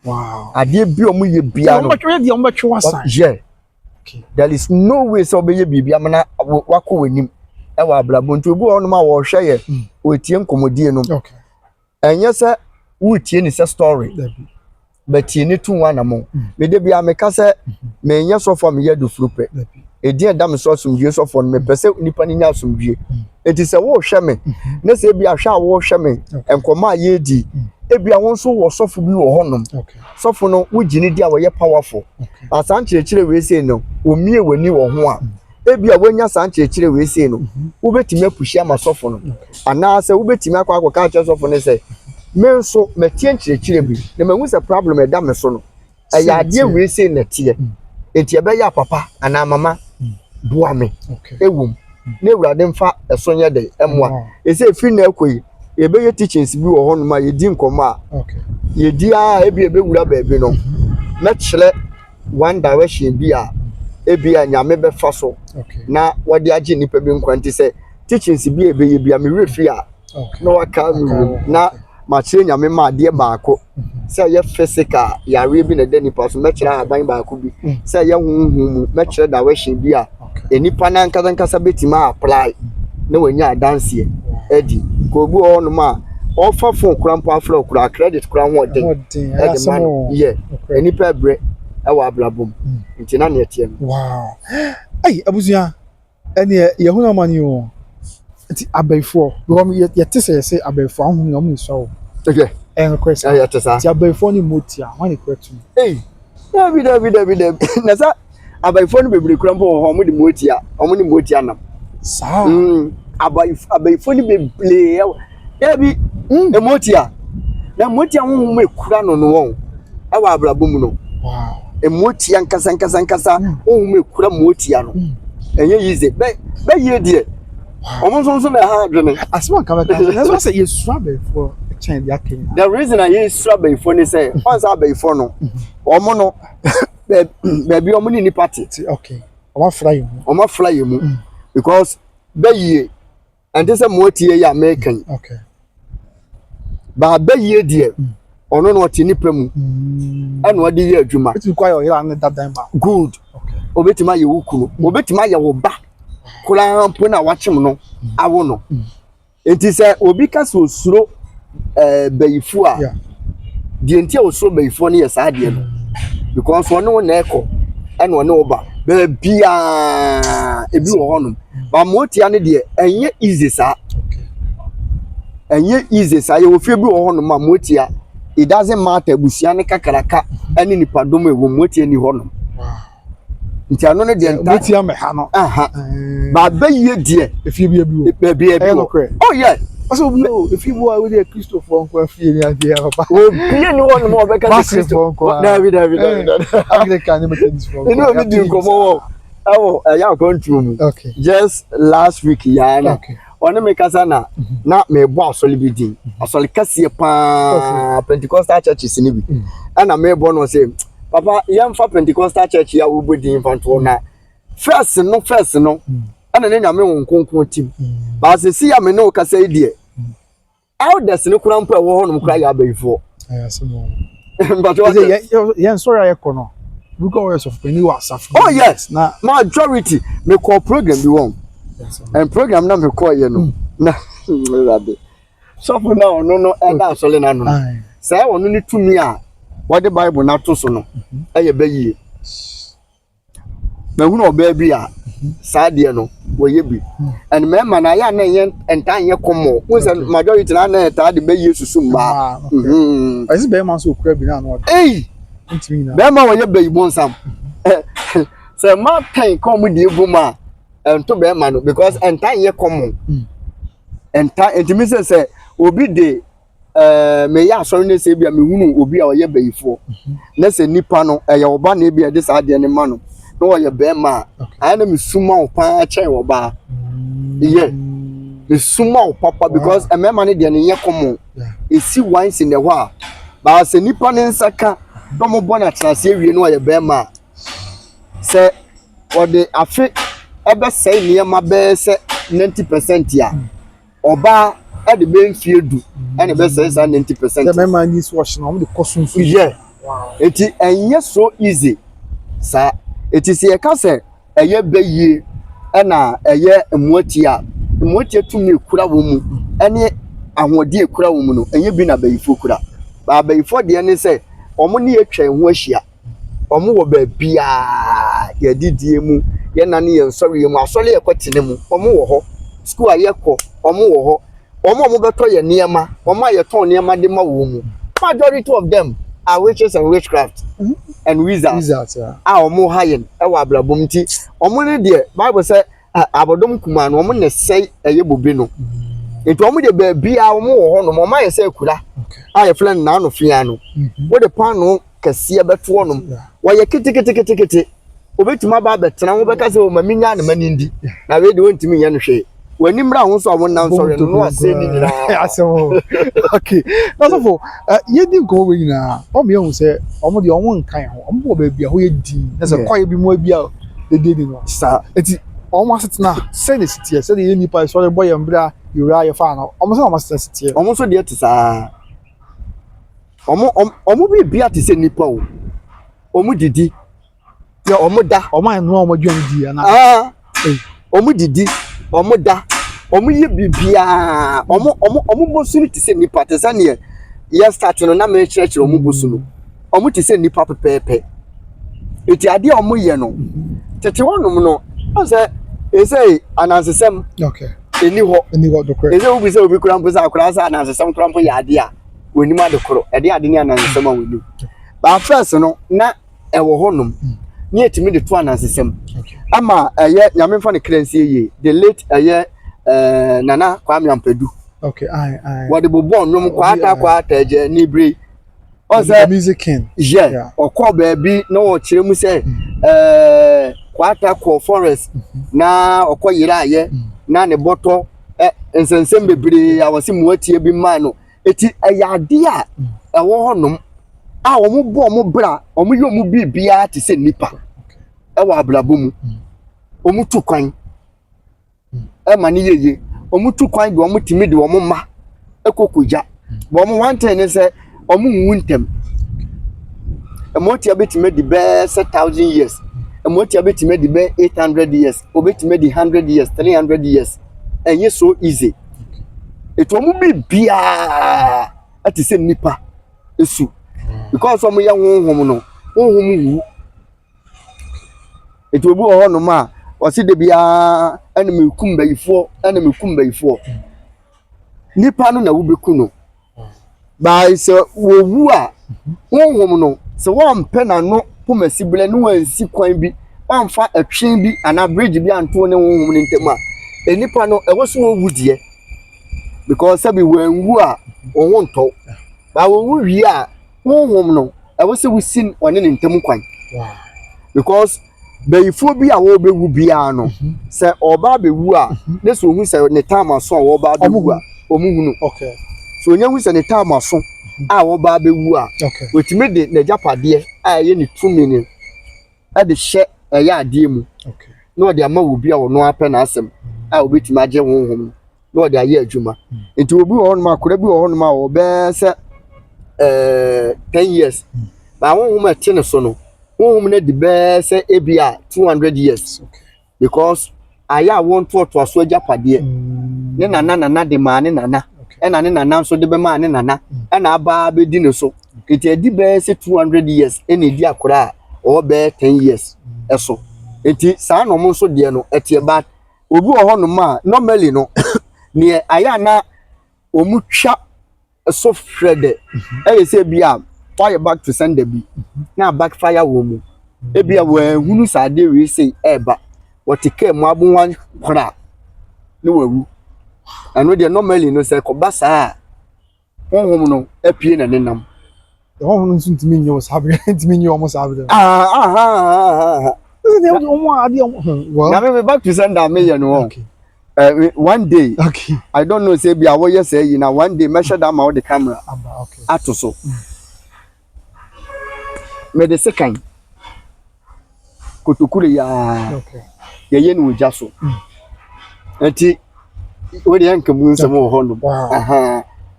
Wow. Adeɛ bi a wɔyɛ biara no. Wɔn bɛtwe deɛ wɔn bɛtwe wasan. Yeah. There is no way sɛ ɔbɛyɛ biribi ama na wakɔ w'anim ɛwɔ abrabɔ nti obi wɔ hɔnom a wɔhwɛ yɛ wɔtie nkɔmmɔdie no. Ɛnyɛ sɛ woretie ne sɛ story. Bɛtie ne to ho anammɔn. Mede bia meka sɛ menyɛ sɔfo a meyɛ adufuru pɛ. Ɛdin a ɛda me so asomdwie sɔfoɔ no mepɛ sɛ nnipa no nya asomdwie. Enti sɛ worehwɛ me na sɛ ebi ahwɛ a worehwɛ me nkɔmmɔ a yɛredi ebi a wo nso wɔ sɔfo bi wɔ hɔnom. Sɔfo no wogye ne di a wɔyɛ powerful. Na saa nkyerɛkyerɛ wei sei no wɔmmie w'ani wɔ ho a ebi a woanya saa nkyerɛkyerɛ wei sei no wobɛtumi apushi ama sɔfo no anaasɛ wobɛtumi akɔ akɔka akyerɛ sɔfo no sɛ me nso matie nkyerɛkyerɛ bi na mahu sɛ problem ɛda me so no ɛyɛ adeɛ wei sei na ɛteɛ enti ɛbɛyɛ a papa anaa mama boa me ɛwom na awurade mfa ɛso nyɛ dɛ ɛmmoa ɛsɛ ɛfiri na ɛkɔ yi yɛbɛyɛ teachings bi wɔ hɔnom a yɛdi nkɔmmɔ a yɛdi a ebi ɛbɛwura baabi no mɛkyerɛ one direction bi a ebi a nyame bɛfa so na wɔde agye nnipa bi nkwa nti sɛ teachings bi a ɛbɛyɛ bi a mewerɛ fi a na waka me wom na makyerɛ nyame ma adeɛ baako sɛ ɛyɛ physical yareɛ bi na ɛda nipa so mɛkyerɛ ahaban baako bi sɛ ɛyɛ honhom mu mɛkyerɛ direction bi a nipa no ankasa ankasa bɛtumi apply na wanya adanseɛ adi ka obi wɔ hɔnom a ɔfa phone kora mpo afrɛ kora credit kora ho ɔden ɛde ma no yɛ nipa ɛbrɛ ɛwɔ abrabɔ mu nti na neɛ teɛ no. Wow. Ɛyi abusua ɛneɛ yɛhunu amane o nti abɛɛfoɔ because yɛte sɛ yɛsɛ abɛɛfoɔ ahohom na ɔmo nsua o. Okay. Ɛyɛ nokorɛ saa. Ɛyɛ te saa. Nti abɛɛfoɔ ne motia wɔn ne kura tumi. Ei dabi dabi dabi dabi na sɛ abɛɛfoɔ no bebree kura mpo wɔ hɔ wɔn de motia wɔn ne motia nam. Saa. Abɛɛfoɔ no bebree ɛwɔ dabi motia na motia honhom ekura no no wɔn ɛwɔ abrabɔ mu no. Wow. Motia nkasa nkasa nkasa honhom ekura motia no ɛnyɛ yize bɛ bɛyie deɛ. Wɔn nso nso na ɛha adwene. Asɛm a nka bɛka sɛ nanso sɛ yɛsuro abɛɛfoɔ kyɛn deɛ aka nyinaa. The reason a yɛsuro abɛɛfoɔ ne sɛ wɔn sɛ abɛɛfoɔ no wɔn no baabi wɔn ne nipa te. Okay. Wɔn afra yɛn mu. Wɔn afra yɛn mu because bɛyie ɛnte sɛ motie yi a mɛka yi. Okay. Baa bɛyie deɛ ɔno na ɔte nipa mu ɛna ɔde yɛ adwuma. Obetumi kɔ ayɛ ɔyere ne dadan baako. Good. Obetumi ayɛ wo kunu. Obetumi ayɛ wo ba. Koraa mpo na wakyem no awo no. Nti sɛ obi ka sɛ osuro bɛyifo a deɛ nti a osuro bɛyifoɔ no yɛ saa adeɛ no because ɔne wo na ɛkɔ ɛna ɔne wo ba baabiaa ebi wɔ hɔnom ba motia no deɛ ɛnyɛ easy saa ɛnyɛ easy saa yɛwɔ fie bi wɔ hɔnom a motia it doesn't matter abusua ne kakraka ɛne nipadɔm a ɛwɔ motia ni hɔnom nti ano no deɛ nta motia mɛha no aha ba bɛyie deɛ efie bi ebi wɔ baabi ebi wɔ oh yeah ɔsɛ obi o efie bi wɔ a wodi kristofoɔ nko afie ni adeɛ papa obi ni hɔ nom a ɔbɛka sɛ kristo nko dabi dabi dabi dabi Anglican ne Methodist foɔ nko ɛne obi di nkɔmɔ wɔ ɛwɔ ɛyɛ akɔntuo mu just last week yaa na ɔne me kasa na na mebɔ asɔre bi din asɔre kɛseɛ paa Pentecostal churches ni bi ɛna mebɔ no sɛ papa yɛmfa Pentecostal church yi a wobɔ din mfa ntoɔ na first no ɛna ne nyame wo nkonkron tim baasɛ si ya me ne wo kasa yi deɛ elders ne kora mpo ɛwɔ hɔnom kora yɛ abayifoɔ. Yɛn sɔrɔ a yɛkɔ no bi kɔ wɔyɛ sɔfo panyin wɔ asafo. Oh yes na majority mekɔ program bi wɔn and program na mekɔ yɛ no na ɛwurade sɔfo na ɔno no ɛda asɔre n'ano no sɛ ɔno ne tumi a wɔde bible n'ato so no ɛyɛ bɛyie mahunu ɔbaa bi a saa deɛ no wɔyɛ bi and mmarima na ayɛ a na ɛnyɛ ntaa nyɛ kɔmɔ n sɛ majority na na ɛtaa de bɛyie susu mmaa. Ɛsɛ bɛrima nso okura bi na ano ɔde. Eyi bɛrima wɔyɛ bɛyi bonsam sɛ mmaa pɛn kɔn mu deɛ egu mu a ɛnto bɛrima no because ntaa nyɛ kɔmɔ ntaa ntumi sɛ sɛ obi de meyɛ asɔre ne sɛ ebi a mehunu obi a ɔyɛ bɛyifoɔ na sɛ nipa no ɛyɛ ɔba na ebi a ɛde saa adeɛ no ma no na ɔyɛ bɛrima a ayɛ na mesuma wo paa kyɛn ɔbaa yɛ mesuma wo papa because mmarima no deɛ no nyɛ kɔmɔ esi once in a while baa sɛ nipa ne nsa ka na ɔmo bɔ no atenase awie na ɔyɛ bɛrima a sɛ ɔde afe ɛbɛsɛe nneɛma bɛyɛ sɛ 90% a. Ɔbaa ɛde bɛyɛ mfie 10 ɛna ɛbɛsɛe saa 90%. Sɛ mmarima ni so ɔhye no, wɔn de kɔ sunsun. Yɛ eti ɛnyɛ so easy saa. Eti sɛ yɛka sɛ ɛyɛ bɛyie ɛna ɛyɛ mmoatia a, mmoatia tumi ekura wɔn mu ɛne ahoɔden ekura wɔn mu no, ɛnyɛ bi na bɛyifoɔ kura. Baa bɛyifoɔ deɛ ne sɛ wɔn ne yɛtwa yɛn ho ahyia. Wɔn wɔ baabiaa, yɛdidie mu, yɛn nane yɛn nsɔre mu, asɔre yɛkɔ tene mu, wɔn wɔ hɔ. Sukuu a yɛkɔ, wɔn wɔ hɔ. Wɔn a wɔbɛtɔ yɛn nneɛma, wɔn a yɛtɔn nneɛma de ma wɔn mu, majority of them are witches and witchcraft and wizards Wizards, yeah. a wɔn ha yɛn wɔ abrabɔ mu. Nti wɔn ne deɛ, Bible sɛ abɔdɔm kumaa no, wɔn na sɛe ɛyɛ bobe no. Nti wɔn deɛ, baabiara wɔn wɔ hɔ nom. Wɔn ayɛ sɛ akura a yɛfrɛ no n'ano fia no. Wɔde paano kɛseɛ bɛto hɔnom. Wɔyɛ keteketekete, obetumi aba abɛtena ho bɛka sɛ ɔma mi nya ne ma ne ndi na wei de wɔntumi nyɛ no hwee. W'ani mmra ho so a wɔnam sɔre no na wasɛe ne nyinaa. Asɛm o. Okay, na sɔfo, yɛdi nkɔmɔ wɔ nyinaa, wɔn yɛn ho sɛ wɔn deɛ, wɔn nka yɛn ho, wɔn bɔ baabi a hɔ yɛ din na sɛ kwaeɛ bi mu bi a dede ni no. Saa. Eti wɔn asetena sɛ na esi teɛ, sɛdeɛ yɛn nipa sɔre bɔ yɛn bra yɛwura yɛfa no, wɔn sɛ wɔn asetena si teɛ? Wɔn nso deɛ te saa. Wɔn biribia te sɛ nipa o. Wɔn didi, wɔn da. Wɔn a noa wɔn aduane di ana? Aa, wɔn didi, wɔn da, wɔn yɛ biribiara. Wɔn bɔ su no te sɛ nipa, te sɛ neɛ yɛ start no na mɛkyerɛkyerɛ wɔn bɔ su no. Wɔn te sɛ nipa pɛpɛɛpɛ. Eti adeɛ a wɔn yɛ no tete hɔnom no, wɔn sɛ ɛsɛ anansesɛm ɛni hɔ. Ɛni hɔ dokorɛ. Ɛsɛ obi sɛ obi kura mpo sɛ akora sɛ anansesɛm kura mpo yɛ adeɛ a wɔnim ade korɔ, ɛde ade ne anansesɛm a wɔnim. But first no, na ɛwɔ hɔnom ne yɛtumi de to anansesɛm ama ɛyɛ Nyame mfa ne kra nsie yie, the late ɛyɛ Nana Kwame Ampadu. Okay, ayi ayi. Wɔde bobɔ nnwom Kwaata Kwaata agya ni bere ɔsɛ Music King. Yɛ ɔkɔ baabi na ɔkyerɛ mu sɛ Kwaata kɔ forest na ɔkɔ yere ayɛ na ne bɔtɔ ɛ nsɛnsɛm bebree a wɔsi mmoatie bi maa no. Eti ɛyɛ adeɛ a ɛwɔ hɔnom a wɔn bɔ wɔn bra, wɔn yɛ wɔn biribiara te sɛ nipa ɛwɔ abrabɔ mu. Wɔn tu kwan ɛma ne yie, wɔn tu kwan de wɔn tumi de wɔn mma ɛkɔ kogya. Wɔn one thing ne sɛ wɔn nwu ntɛm. Mmoatia bɛtumi adi bɛɛ sɛ 1,000 years, mmoatia bɛtumi adi bɛɛ 800 years, obɛtumi adi 100 years, 300 years. Ɛnyɛ so easy. Etu wɔn biribiara ɛte sɛ nipa esu because wɔn yɛ honhom no, honhom wu. Etu obi wɔ hɔnom a ɔsi de biara ɛna mekum bayifoɔ, ɛna mekum bayifoɔ. Nipa no na wobɛku no baa sɛ wɔwu a, honhom no sɛ wɔmpɛ n'ano pomasi berɛ ne wɔansi kwan bi, wɔamfa ɛtwe bi anaa bridge bi anto ne honhom no ntam a, nipa no ɛwɔ so wɔwu deɛ, because sɛbi wɔanwu a, wɔn ho ntɔw. Baa wɔwu wie a, honhom no ɛwɔ sɛ wosi ɔne ne ntam kwan because bɛyifoɔ bi a wɔrebɛwu biara no, sɛ ɔba abɛwu a, ne sɛ ohun sɛ ne time aso a wɔreba abɛwu a, wɔn hunu. So onye hu sɛ ne time aso a wɔreba abɛwu a, otumi de n'agyapadeɛ a ɛyɛ ne tumi no ɛde hyɛ ɛyɛ adeɛ mu na ɔde ama obi a ɔno apɛ n'asɛm a obetumi agye honhom no na ɔde ayɛ adwuma. Nti obi wɔ hɔnom, akora bi wɔ hɔnom a ɔbɛɛ sɛ 10 years, na honhom a ɛte ne so no, honhom no adi bɛɛ sɛ ebi a 200 years because ayɛ a wɔntoatoa so agyapadeɛ ne nana nana de maa ne nana, ɛna ne nana nso de bɛmaa ne nana, ɛna aba abɛdi ne so. Nti adi bɛyɛ sɛ 200 years ɛna edi akora a ɔwɔ bɛyɛ 10 years ɛso. Nti saa na ɔmo nso deɛ no ɛteɛ. But obi wɔ hɔnom a normally no neɛ ayɛ a na wɔn twa so hwɛ dɛ ɛyɛ sɛ ebi a wayɛ back to sender bi na backfire wɔ mu. Ebi a wɔahunu saa adeɛ wei sei ɛɛba, wɔte kaa mu aboa kora ne wawu. Ɛno deɛ, normally no, sɛ kɔba saa a, honhom no apue na nenam. Honhom no nso ntumi nye wo saa bere, ntumi nye wɔn saa bere. Ah ah ah ah. Ɛsɛ wɔn a adeɛ wɔn well. Na me back to sender meyɛ no wɔn. One day, I don't know sɛ bi a wɔyɛ sɛ yi na one day mɛhyɛ da ma wɔde camera ato so. Mede sekan kotokuro yaa yɛyɛ no wɔ gya so. Nti Wo deɛ nka mu nsɛm wɔ hɔ nom.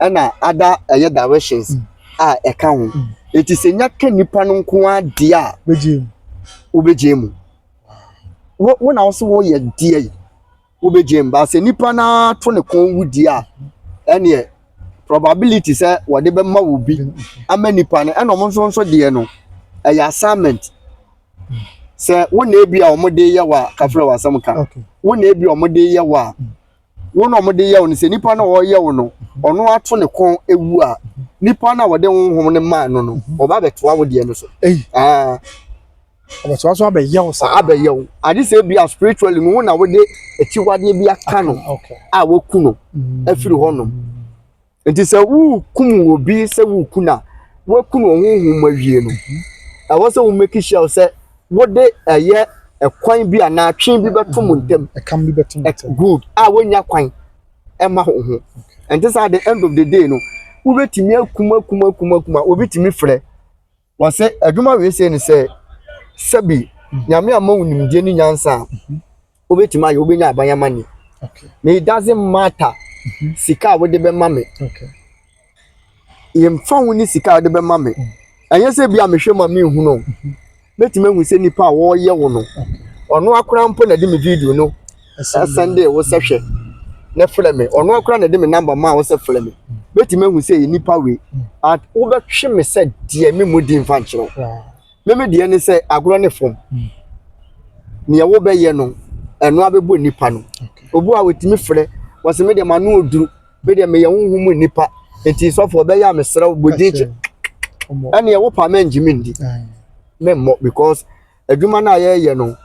Ɛna ada ɛyɛ directions a ɛka ho. Eti sɛ nya ka nipa no nko ara deɛ a, wobɛgye mu. Wo na wo so woyɛ deɛ yi, wobɛgye mu. Ba sɛ nipa no ara to ne kɔn wu deɛ a, ɛneɛ probability sɛ wɔde bɛma wo bi ama nipa no. Ɛna ɔmo nso deɛ no, ɛyɛ assignment. Sɛ wo na ebi a wɔn de yɛ wɔ a, kafrɛ wɔ asɛm ka. Wo na ebi a wɔn de yɛ wɔ a, wo na wɔn de yɛ wo no, sɛ nipa no a ɔreyɛ wo no, ɔno ato ne kɔn ewu a, nipa no a wɔde honhom no maa no no, ɔba abɛtoa wo deɛ no so. Ɔbɛtoa so abɛyɛ wo saa. Abɛyɛ wo. Ade sɛ ebi a spiritually no, wo na wode akyiwadeɛ bi aka no a woku no afiri hɔnom. Nti sɛ wokum obi sɛ woku no a, woaku no honhom mu awie no, ɛwɔ sɛ wo make sure sɛ wode ɛyɛ ɛkwan bi anaa twe bi bɛto mo ntam. Ɛkam bi bɛto mo ntam. Good. A wonya kwan ɛma wo ho. Nti sɛ at the end of the day no, wobɛtumi akum akum akum akum a, obi tumi frɛ wɔsɛ adwuma wei sei ne sɛ sɛbi Nyame ama wo nimdeɛ ne nyansa a, wobɛtumi ayɛ, wobɛnya aban amanneɛ. Na it doesn't matter sika a wode bɛma me. Yɛmfa ho ne sika a wode bɛma me. Ɛnyɛ sɛ bi a mehwɛ mu a menhunu o. Mɛtumi ahu sɛ nipa a wɔreyɛ wo no, ɔno akora mpo na de me video no ɛsɛnde wo sɛ hwɛ na frɛ me. Ɔno akora na de me number maa wo sɛ frɛ me. Mɛtumi ahu sɛ yɛ nipa wei. At wobɛtwe me sɛ deɛ me mu di mfa nkyerɛ wo. Meme deɛ ne sɛ agorɔ ne fam. Nea wobɛyɛ no, ɛno abɛbɔ nipa no. Obi a wɔtumi frɛ, wɔsɛ me deɛ m'ano oduru, me deɛ meyɛ honhom mu nipa, nti sɔfo ɔbɛyɛ a mesrɛ wo bɔ din kyɛ. Ɛneɛ wo pa mɛngye me ndi. Memmɔ because adwuma no a yɛreyɛ no,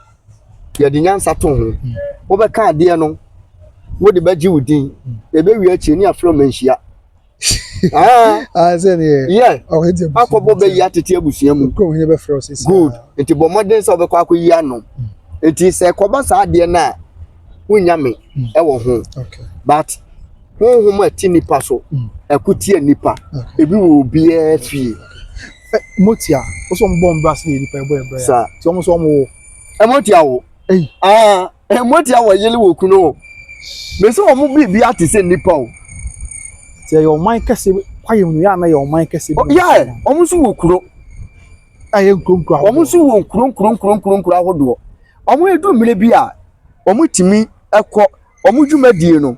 yɛde nyansa to ho. Wobɛka adeɛ no, wode bɛgye wo din. Ɛbɛwie akyire ne afrɛ ma nhyia. Yeah. Akɔbɔ bɛyi atete abusua mu. Good. Nti bɔ mmɔden sɛ wobɛkɔ akɔyi ano. Nti sɛ ɛkɔba saa adeɛ no a, wonya me ɛwɔ ho. But honhom a ɛte nipa so, ɛko tia nipa, ebi wɔ obiara fie. Motia, wo sɛ ɔmo bɔ mbra sɛ nipa ɛbɔ ɛbrɛ ya. Ti ɔmo sɛ ɔmo wo. Motia wo. Ah, motia wɔ yele wɔ kunu o. Me sɛ ɔmo biribi ate sɛ nipa o. Ti ɛyɛ ɔman kɛse kwayɛ mu yɛ ana yɛ ɔman kɛse bi. Yeah, ɔmo nso wɔ kuro. Ɛyɛ nkuro nkuro ahodoɔ. Ɔmo nso wɔ nkuro nkuro nkuro nkuro nkuro ahodoɔ. Ɔmo edu mmiri bi a, ɔmo tumi ɛkɔ ɔmo dwumadie no.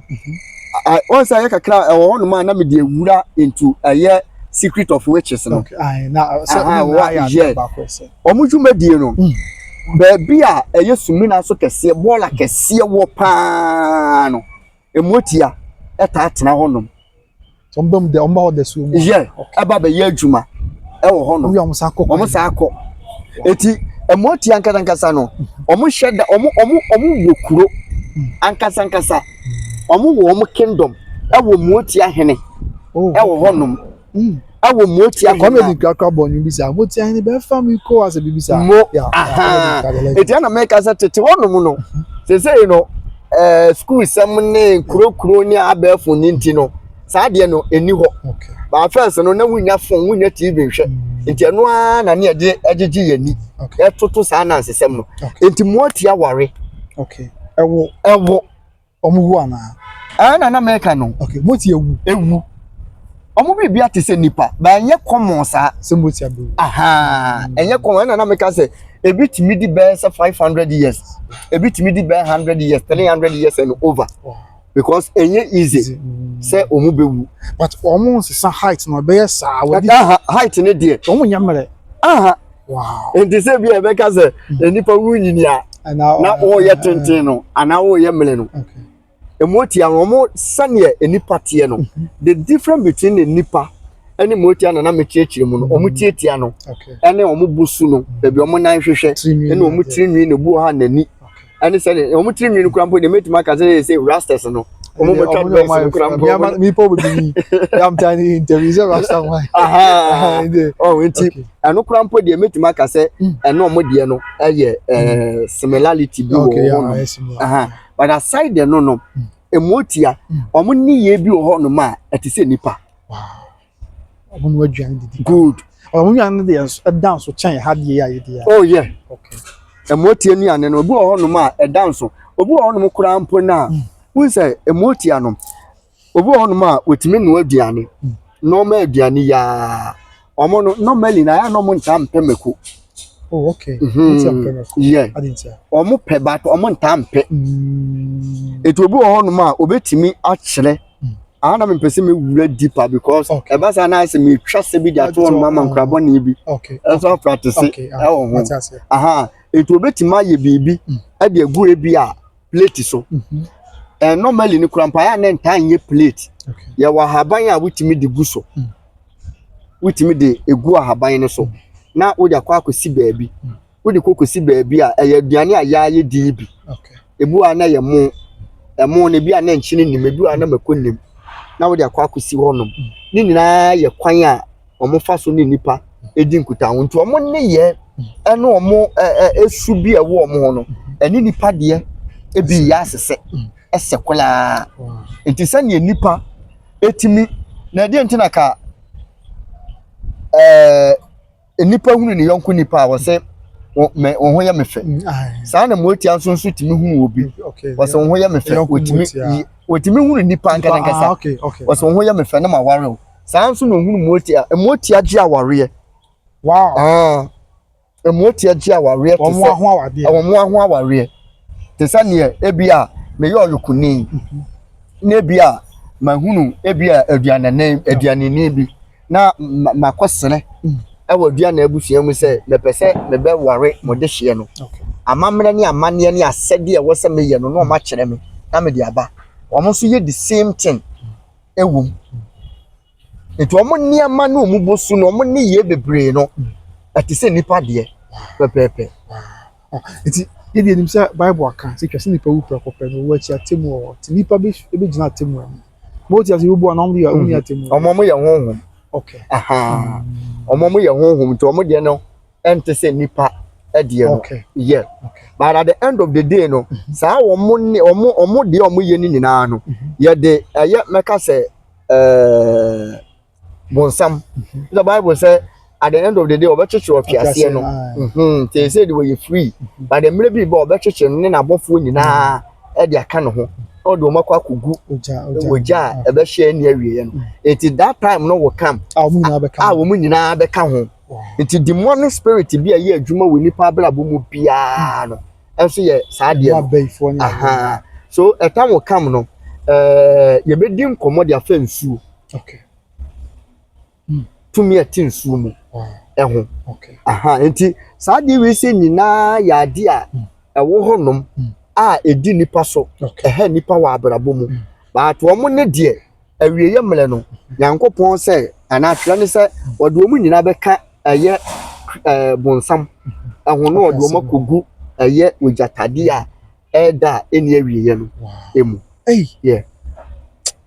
Wɔn sɛ ɛyɛ kakra ɛwɔ hɔnom a na mede awura into ɛyɛ secret of witches no. Ɔmo dwumadie no, baabi a ɛyɛ sumina so kɛseɛ, bɔɔla kɛseɛ wɔ paa no, mmoatia ɛtaa tena hɔnom. Ɔmo bɛ mu dɛ, ɔmo ba hɔ dɛ so mu. Yɛ ɛba bɛyɛ adwuma ɛwɔ hɔnom. Ɔmo san kɔ. Ɔmo san kɔ. Eti mmoatia ankasa ankasa no, ɔmo hyɛ da, ɔmo ɔmo ɔmo wɔ kuro ankasa ankasa. Ɔmo wɔ ɔmo kingdom ɛwɔ mmoatia hene ɛwɔ hɔnom. Ɛwɔ mmoatia hene. Kwame di kakra bɔ ɔnwom bi sa, mmoatia hene bɛfa mi kɔ asɛ bibi sa. Mo aha. Eti ɛna mɛka sɛ tete hɔnom no, sesei no sukuu sɛm ne nkuro kuro ne abɛɛfo ne nti no, saa deɛ no ɛni hɔ. But first no na wonya phone, wonya TV nhwɛ. Nti ɛno ara na ne yɛde ɛgyegye yɛn ani. Ɛtoto saa nansesɛm no. Nti mmoatia ware. Ɛwɔ. Ɛwɔ. Ɔmo wu anaa? Ɛna na mɛka no. Motia wu. Ewu. Ɔmo biribi ate sɛ nipa, ba ɛnyɛ common saa. Sɛ motia bɛwu. Aha, ɛnyɛ common. Ɛna na mɛka sɛ ebi tumi di bɛyɛ sɛ 500 years, ebi tumi di bɛyɛ 100 years, 300 years and over. Because ɛnyɛ easy sɛ ɔmo bɛwu. But ɔmo nsesa height no ɛbɛyɛ saa. Aha, height ne deɛ. Ɔmo nyɛ mmerɛ. Aha. Wow. Nti sɛ bi a ɛbɛka sɛ nipa wu nyini a na wɔyɛ tenten no anaa wɔyɛ mmerɛ no. Mmoatia no wɔn sɛdeɛ nipa teɛ no, the difference between the nipa ɛne mmoatia na na mekyerɛkyerɛ mu no, wɔn tiatia no ɛne wɔn bosu no, baabi wɔn nan hwehwɛ ɛne wɔn tirinwi na ebu wɔ ha n'ani ɛne sɛdeɛ wɔn tirinwi no kura mpo deɛ mɛtumi aka sɛ sɛ rastas no wɔn bɛtwa bɛs no kura mpo. Mi pɔ bibi ni yam ta ni interview sɛ rasta wan. Ɔ nti ɛno kura mpo deɛ mɛtumi aka sɛ ɛne wɔn deɛ no ɛyɛ similarity bi wɔ hɔ nom. But aside the no, mmoatia wɔn nneyɛɛ bi wɔ hɔnom a ɛte sɛ nipa. Wɔn no aduane didi. Good. Wɔn nnuane no deɛ nso ɛda nso kyɛn ha deɛ a yɛdi a. Oh yeah. Okay. Mmoatia nnuane no obi wɔ hɔnom a ɛda nso. Obi wɔ hɔnom koraa mpo na Wohu sɛ mmoatia no, obi wɔ hɔnom a wɔtumi noa aduane, nɔɔma aduane yi ara. Wɔn no normally na ayɛ a na wɔn ntaa mpɛ mako. Oh, okay. Wɔn mpɛ mako. Yeah. Adi ntia. Wɔn pɛ but wɔn ntaa mpɛ. Etu obi wɔ hɔnom a obetumi akyerɛ. Aha na mepɛ sɛ mewura deeper because ɛba saa na ayɛ sɛ metwa sɛ bi de ato hɔnom ama nkurabɔne bi. Ɛnso apratese ɛwɔ ho. Aha. Etu obetumi ayɛ biribi ɛde agu ebi a plate so. Normally no kura mpaeɛ a na ntaa nyɛ plate. Yɛwɔ ahaban a wotumi de gu so. Wotumi de egu ahaban no so na wode akɔ akɔsi baabi. Wode kɔ kɔsi baabi a ɛyɛ aduane a yɛayɛ di bi. Ebi a na ɛyɛ mo. Ɛmo no ebi a na nkyene nim, ebi a na mako nim. Na wode akɔ akɔsi hɔnom. Ne nyinaa yɛ kwan a wɔfa so ne nnipa di nkutaho. Nti wɔn nneyɛɛ ne wɔn su bi a ɛwɔ wɔn ho no, ɛne nnipa deɛ ebi yɛ asesɛ, ɛsɛ koraa. Nti sɛdeɛ nnipa etumi na ɛdeɛ nti na ka nnipa hunu ne yɔnko nipa a wɔsɛ wɔn ho yɛ me fɛ. Saa na mmoatia nso nso tumi hunu obi. Wɔsɛ wɔn ho yɛ me fɛ. Wɔtumi wɔtumi hunu nipa ankasa. Wɔsɛ wɔn ho yɛ me fɛ na ma ware o. Saa nso na ohunu mmoatia. Mmoatia gye awareɛ. Wow. Ah. Mmoatia gye awareɛ te sɛ wɔn aho awareɛ. Te sɛ neɛ ebi a meyɛ ɔyɔkoni. Na ebi a mahunu ebi a aduanene aduaneni bi na makɔsrɛ ɛwɔ aduane abusua mu sɛ mepɛ sɛ mebɛware mo dehyeɛ no. Amammerɛ ne amanneɛ ne asɛdeɛ ɛwɔ sɛ meyɛ no na wɔn akyerɛ me na mede aba. Wɔn nso yɛ the same thing ɛwɔ mu. Nti wɔn nneɛma ne wɔn bɔ su no, wɔn nneyɛɛ bebree no, ɛte sɛ nipa deɛ pɛpɛɛpɛ. Nti yɛde anim sɛ Bible aka sɛ twa sɛ nipa wu prɛko pɛ na owu akyi atemmu wɔ hɔ. Nti nipa bɛgyina atemmu anim. Ma wote ase wobu a na wɔn deɛ wɔn ni atemmu. Wɔn yɛ honhom. Wɔn yɛ honhom nti wɔn deɛ no ɛnte sɛ nipa deɛ no. Yeah. But at the end of the day no, saa wɔn ne wɔn deɛ wɔn yɛ no nyinaa no, yɛde ɛyɛ mɛka sɛ bonsam. The Bible sɛ at the end of the day ɔbɛkyekyere ɔtweaseɛ no. Nti ɛsɛ de wɔyɛ free. But mmerɛ bi ba ɔbɛkyekyere no ne n'abɔfoɔ nyinaa ɛde aka ne ho. Na ɔde wɔn akɔ akɔgu ogya a ɛbɛhyɛ ɛni awieɛ no. Nti that time no will come. A wɔn nyinaa bɛka ho. Nti demonic spirit bi a ɛyɛ adwuma wɔ nipa abrabɔ mu biara no nso yɛ saa adeɛ no. Aha. So a time will come no, yɛbɛdi nkɔmmɔ de afa nsuo. Tumi a ɛte nsuo mu ɛho. Aha. Nti saa adeɛ wei sɛ nyinaa yɛ adeɛ a ɛwɔ hɔnom a ɛdi nipa so, ɛha nipa wɔ abrabɔ mu. But wɔn ne deɛ awieeɛ mmerɛ no, Nyankopɔn sɛ anaa atwerɛ ne sɛ wɔde wɔn nyinaa bɛka ɛyɛ bonsam ɛho na wɔde wɔn akɔgu ɛyɛ ogyatadeɛ a ɛda a ɛnni awieeɛ no emu. Yeah.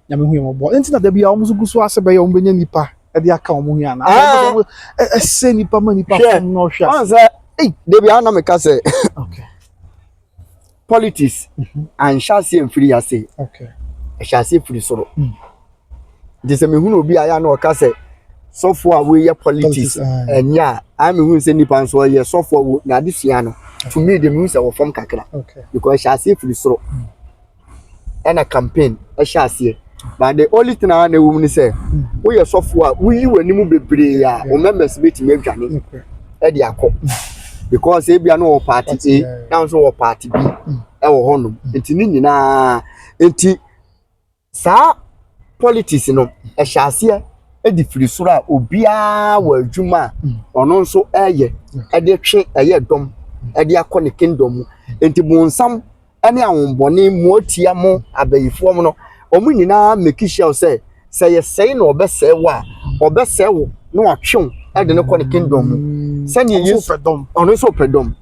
Nyame hu yɛn mmɔbɔ. Nti na dabi a wɔn nso gu so ase bɛyɛ wɔn bɛnya nipa ɛde aka wɔn ho ana. Ɛsɛ nipa ma nipa fam na ɔhwɛ ase. Wɔn sɛ dabi a na meka sɛ politics anhyɛ aseɛ mfiri ase. Ɛhyɛ aseɛ firi soro. Nti sɛ mehunu obi a yɛ a na ɔka sɛ sɔfo a wɔyɛ politics ɛnyɛ a, a mehunu sɛ nipa nso ɔyɛ sɔfo a wɔ n'adesua no, to me de mehunu sɛ wɔ fam kakra. Because ɛhyɛ aseɛ firi soro. Ɛna campaign ɛhyɛ aseɛ. But the only thing a na ɛwɔ mu ne sɛ woyɛ sɔfo a woyi w'anim bebree a wo members bɛtumi adwane ɛde akɔ. Because ebia no wɔ party A na nso wɔ party B ɛwɔ hɔnom. Nti ne nyinaa nti saa politics no ɛhyɛ aseɛ ɛde firi soro a obiara wɔ adwuma a ɔno nso ɛyɛ ɛde twe ɛyɛ dɔm ɛde akɔ ne kingdom mu. Nti bonsam ɛne ahombɔne mmoatia mo abayifoɔ mo no wɔn nyinaa make sure sɛ sɛ yɛsɛe na ɔbɛsɛe wo a ɔbɛsɛe wo na watwe wo ɛde no kɔ ne kingdom mu. Sɛnea Yesu ɔno nso pɛ dɔm.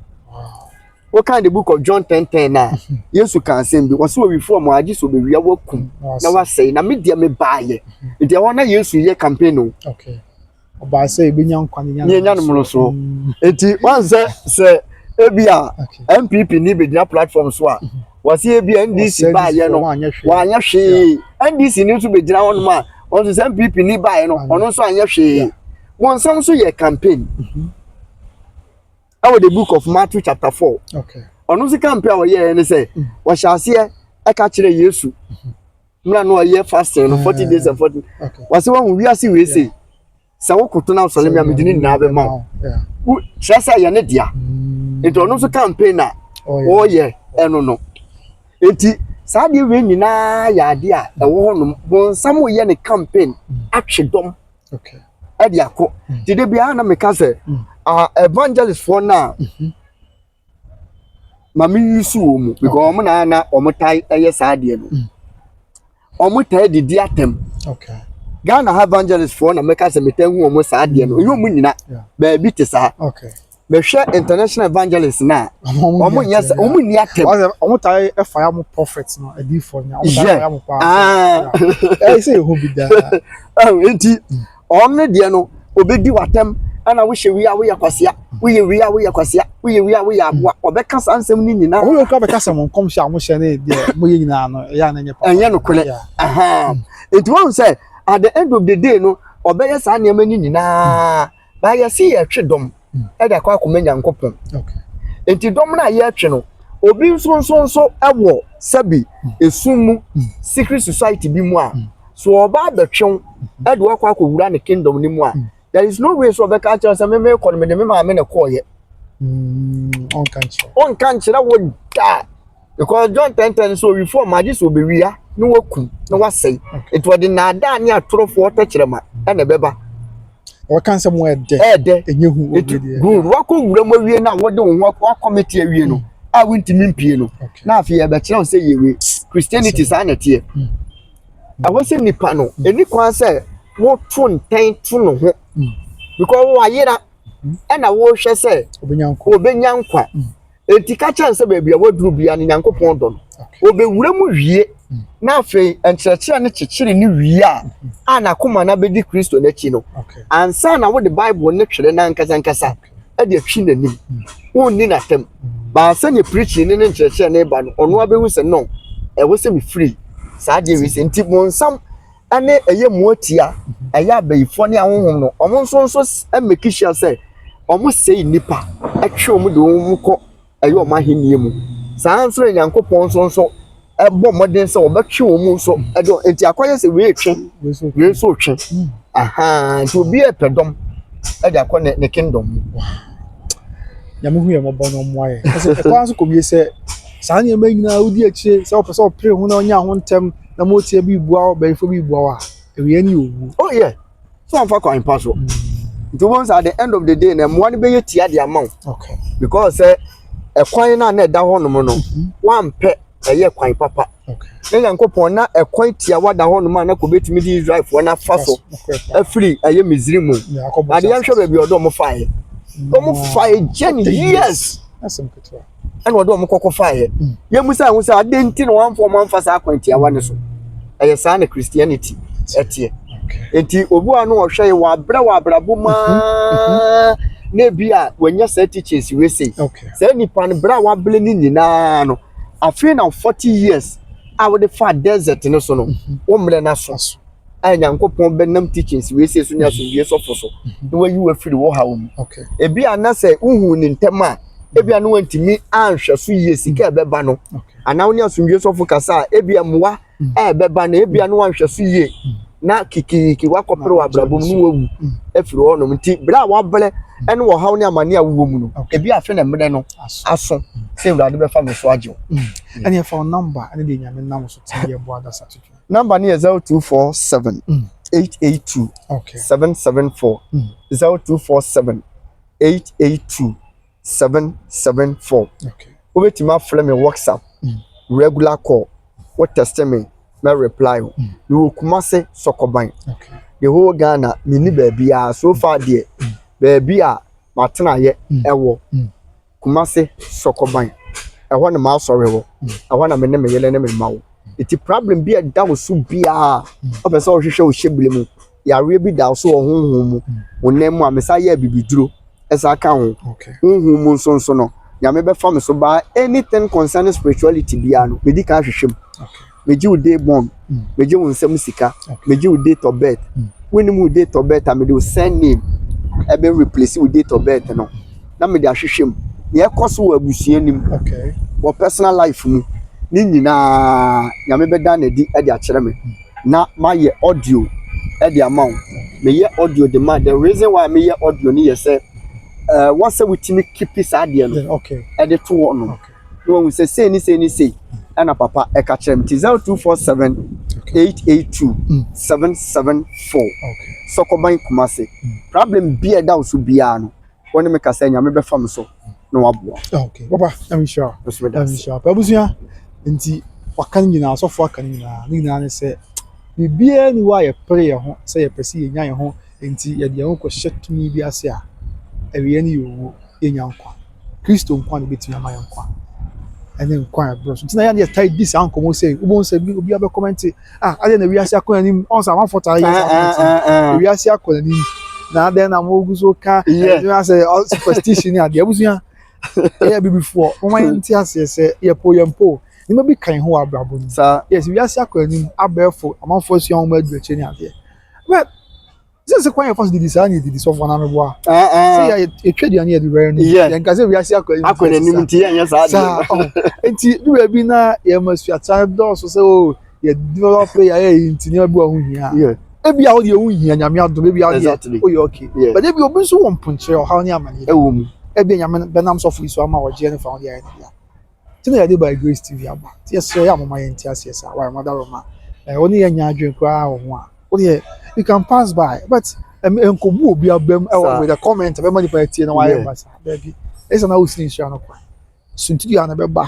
Wokan the book of John 10:10 na Yesu ka asɛm bi wɔsɛ owifoɔ mo agye sɛ obewia wakum na wasɛe na me deɛ me baayɛ. Nti ɛhɔ na Yesu yɛ campaign o. Ɔbaa sɛ ebenya nkwa ne nya no mmorosoɔ. Nti wɔn sɛ sɛ ebi a NPP ni bɛgyina platform so a wɔsi ebi a NDC baayɛ no wanyɛ hwee. NDC ni nso bɛgyina hɔnom a wɔn nso sɛ NPP ni baayɛ no ɔno nso anyɛ hwee. Wɔn nsɛm nso yɛ campaign. Ɛwɔ the book of Matthew chapter 4. Ɔno nso campaign a wɔyɛɛ ne sɛ wɔhyɛ aseɛ. Ɛka kyerɛ Yesu mmerɛ na ɔyɛ fasting no 40 days and 40 wɔsɛ wɔn wiase wei sei sɛ wokoto na asɔre mi a, mede ne nyinaa bɛma wo. Kyerɛ sɛ ɛyɛ ne dea. Nti ɔno nso campaign a wɔreyɛ ɛno no, nti saa adeɛ wei nyinaa yɛ adeɛ a ɛwɔ hɔnom. Bonsam yɛ ne campaign atwe dɔm ɛde akɔ. Nti de biara na meka sɛ evangelist foɔ no a maame yi so wɔ mu, because wɔn na na wɔn tae ɛyɛ saa adeɛ no, wɔn tae didi atɛm. Ghana ha evangelist foɔ na mɛka sɛ mɛta hu wɔn saa adeɛ no, ɛnyɛ wɔn nyina, baabi te saa. Mɛhwɛ international evangelist na wɔn nyɛ sɛ wɔn nni atɛm. Wɔn taa ɛfa ya mo prophet no, adiifoɔ no, wɔn taa ɛfa ya mo paa. Ɛyɛ sɛ ehu bi daa. Nti wɔn ne deɛ no, obedi w'atɛm ɛna wohyɛ wie a, woyɛ kwasia, woyɛ wie a, woyɛ kwasia, woyɛ wie a, woyɛ aboa. Ɔbɛka saa nsɛm no nyinaa. Wɔn yɛ okura bɛka sɛ mo nkɔmhyɛ a mo hyɛ ne deɛ mo yɛ nyinaa no, ɛyɛ a na ɛnyɛ papa. Ɛnyɛ nokorɛ. Nti wɔn sɛ at the end of the day no, ɔbɛyɛ saa nneɛma no nyinaa baayɛ si yɛtwe dɔm ɛde akɔ akɔma Nyankopɔn. Nti dɔm no a yɛtwe no, obi nso ɛwɔ sɛbi esum mu, secret society bi mu a so ɔba abɛtwew ɛde wakɔ akɔwura ne kingdom no mu a, there is no way so ɔbɛka kyerɛ sɛ meme kɔ no, mede me maame na kɔɔyɛ. Ɔnka nkyerɛ. Ɔnka nkyerɛ wo da, because John 10:10 so, owifo ɔmo agye sɛ obewia na wakum na wasɛe. Nti ɔde naadaa ne atorofoɔ tɛkyerɛma ɛna ɛbɛba. Ɔka nsɛm wɔ ɛdɛ. Ɛɛdɛ. Ɛnyɛ hu. Nti good, wakɔ wura mu awie na wɔde wo ho wakɔmɛti awie no a, wontumi mpie no, na afei yɛbɛkyerɛ wo sɛ yɛwe Christianity saa na ɛteɛ. Ɛwɔ sɛ nipa no ɛni kwan sɛ woto ntɛn to ne ho, because wayera ɛna wɔrehwɛ sɛ obɛnya nkwa. Obɛnya nkwa. Eti ka kyɛn sɛ baabi a waduru bia no, Nyankopɔn dɔ no. Obɛwura mu wie na afei nkyerɛkyerɛ no kyekyere ne wie a n'akoma no abɛdi Kristo n'akyi no, ansa na wode Bible ne twerɛ no ankasa nkasa ɛde atwi n'anim. Wonni n'atam baasa ne preaching ne ne nkyerɛkyerɛ ne ba no, ɔno abɛhu sɛ no, ɛwɔ sɛ mefiri saa adeɛ wei sɛ. Nti bonsam ɛne ɛyɛ mmoatia, ɛyɛ abayifoɔ ne ahohom no, ɔmo nso make sure sɛ ɔmo sɛe nnipa, ɛtwe ɔmo de wɔn kɔ ɛyɛ ɔmo ahenni mu. Saa nso na Nyankopɔn nso ɛbɔ mmɔden sɛ ɔbɛtwe wɔn mu nso ɛde. Nti akɔyɛ sɛ wei twe, wei nso twe ahan, nti obi ɛpɛ dɔm ɛde akɔ ne kingdom mu. Nyame hu yɛ mmɔbɔ na ɔmmoa yɛ. Ɛsɛ ɛkwan nso kɔbie sɛ saa nneɛma yi nyinaa wodi akyire sɛ wɔpɛ sɛ ɔpere ho na ɔnya ho ntɛm na motie bi bua wo, bɛyifo bi bua wo a, awie ne yɛ owu. Oh yeah, so wɔnfa kwan pa so. Nti wɔn sɛ at the end of the day na mmoa no bɛyɛ tia de ama wo, because sɛ ɛkwan no a na ɛda hɔnom no, wampɛ ɛyɛ kwan papa na Nyankopɔn na ɛkwan tia wada hɔnom a na kò betumi de Israelfoɔ n'afa so afiri ɛyɛ Misiri mu. Ade yɛnhwɛ baabi a ɔde ɔmo faeɛ. Ɔmo faeɛ gyɛn years Asɛm ketewa. Ɛna ɔde ɔmo kɔkɔ faeɛ. Yɛn mu sɛ ɛho sɛ ade nti na wɔamfa ɔmo amfa saa kwan tiawa ne so. Ɛyɛ saa na Christianity ɛteɛ. Nti obi a no ɔhwɛ yi, wabrɛ wɔ abrabɔ mu aa na ebi a wanya saa teachings wei sei, saa nipa no, brɛ a wabere ne nyinaa no, afei na 40 years a wɔde fa desert no so no, wɔn mmerɛ n'aso a Nyankopɔn bɛnam teachings wei sei so ne asomdue sɔfo so na wayi wo afiri wɔ haw mu. Ebi a na sɛ wohu ne ntɛm a, ebi a na wantumi anhwɛ so yie, sika a ɛbɛba no, anaa wo ne asomdue sɔfo kasa a, ebi a mmoa a ɛbɛba no, ebi a na wanhwɛ so yie na kikiriki wakɔpere wɔ abrabɔ mu na wawu afiri hɔnom. Nti bere a wabrɛ ɛne ɔhaw ne amane a wowɔ mu no, ebi afe na mmerɛ no aso sɛ Awurade bɛfa me so agye wo. Ɛne ɛfa wo number ɛne deɛ Nyame nam so te yɛ boa adasa twetwe. Number no yɛ 0247 882 774. 0247 882 774. Wobɛtumi afrɛ me WhatsApp, regular call, wo text me, mɛ reply wo. Mewɔ Kumase Sɔkɔban. The whole Ghana, menni baabiara so far deɛ, baabi a matenayɛ ɛwɔ Kumase Sɔkɔban, ɛhɔ na maasɔre wɔ, ɛhɔ na me ne me yere ne me mma wɔ. Nti problem bi a ɛda wo so biara, wopɛ sɛ wohwehwɛ wo hyɛbile mu, yareɛ bi da wo so wɔ honhom mu, honam mu a mesa yɛ abibiduro ɛsa ka ho, honhom mu nso no, Nyame bɛfa me so baa. Anything concerning spirituality biara no, medi kan ahwehwɛ mu. Megye wo day born, megye wo nsɛm sika, megye wo date of birth. Wonim wo date of birth a, mede wo surname ɛbɛ replace wo date of birth no na mede ahwehwɛ mu nea ɛkɔ so wɔ abusua nim, wɔ personal life mu. Ne nyinaa Nyame bɛda n'adi de akyerɛ me na mayɛ audio de ama wo. Meyɛ audio de ma, the reason why meyɛ audio no yɛ sɛ wɔn sɛ wotumi keep saa adeɛ no ɛde to hɔ nom na wɔn sɛ sei ne sei ne sei ɛna papa ɛka kyerɛ me. Ti 0247 882 774, Sɔkɔban, Kumase. Problem bi a ɛda wo so biara no, wɔn ne me kasa, Nyame bɛfa me so na waboa. Okay, papa, Nyame nhyira wo. Nso meda Nyame ase. nhyira wo. Abusua, nti waka ne nyinaa, asɔfo aka ne nyinaa. Ne nyinaa ne sɛ biribiara ni hɔ a yɛpere yɛn ho sɛ yɛpɛ sɛ yɛnya yɛn ho, nti yɛde yɛn ho kɔhyɛ tumi bi ase a awie ne yɛ owuo. Yɛnya nkwa, Kristo nkwa na ebɛtumi ama yɛn nkwa ɛne nkwa a ɛborɔ so. Nti na yɛn yɛtaa di saa nkɔmmɔ sɛ wobɛhu sɛ bi obi abɛ comment, ah, adeɛ na wiase akɔ n'anim. Ɔn sɛ amanfoɔ taa yɛ saa comment, wiase akɔ n'anim na adeɛ na mo gu so ka ɛdina sɛ superstition ne adeɛ. Abusua, ɛyɛ abibifoɔ, wɔn yɛn ti aseɛ sɛ yɛpo yɛn po nneɛma bi ka yɛn ho wɔ abrabɔ no mu. Yes, wiase akɔ anim, abɛɛfo amanfoɔ asua wɔn adu akyire ne adeɛ, but sɛ kwan yɛ fa so didi saa na yɛdidi, sɔfo anam boa sɛ yɛ yɛtwa aduane yɛde wɛrɛ no, yɛn ka sɛ wiase akɔ anim. Akɔ n'anim nti yɛnyɛ saa saa adeɛ. Ɔho nti du baabi na yɛma suatra dɔɔso sɛ o yɛ develop yɛayɛ yi nti nneɛma bi wɔ ho hia. Ebi a wodeɛ ho hia, Nyame adom, ebi a wodeɛ woyɛ okay, but ebi obi nso wɔ mponkyerɛ, ɔhaw ne amaneɛ. Ɛwɔ mu. Ebi Nyame bɛnam sɔfo yi so ama ɔgyeɛ ne fa ho de ayɛ ne dea. Nti na yɛde By Grace TV aba nti yɛsrɛ yɛ amoma yɛn ti aseɛ saa wayɛ mada roma ɛɛ wɔne yɛ nya adwene koraa wɔ ho a, wodeɛ you can pass by, but nkɔbu obi abam ɛwɔ with a comment ɛbɛma nipa atie na wayɛ ba saa baabi ɛsɛ na wosi nhyira no kwan suntidua no bɛba,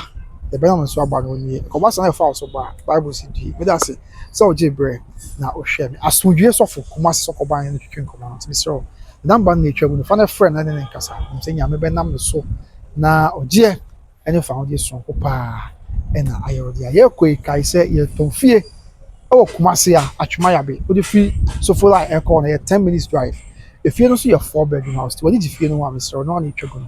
yɛbɛnam nso aba no nie kɔba sa na ɛfa wo so ba a Bible si due. Meda ase sɛ wogye berɛ na wohwɛ me. Asomdwie sɔfo, Kumase Sɔkɔban no twetwe nkɔmmɔ no. Nti mesrɛ wo, number no na ɛtwa mu no, fa no frɛ no ne ne nkasa nim sɛ Nyame bɛnam ne so na ɔgyeɛ ɛne fa ahodeɛ sononko paa ɛna ayɛ wo dea. Yɛkɔ yi, kae sɛ yɛtɔn fie ɛwɔ Kumase a Atwema wode firi Sofola a ɛkɔ no yɛ 10 minutes drive. Efie no nso yɛ four bedroom house. Nti wɔde gye fie no ho a, mesrɛ wo, no ana ɛtwa gu no,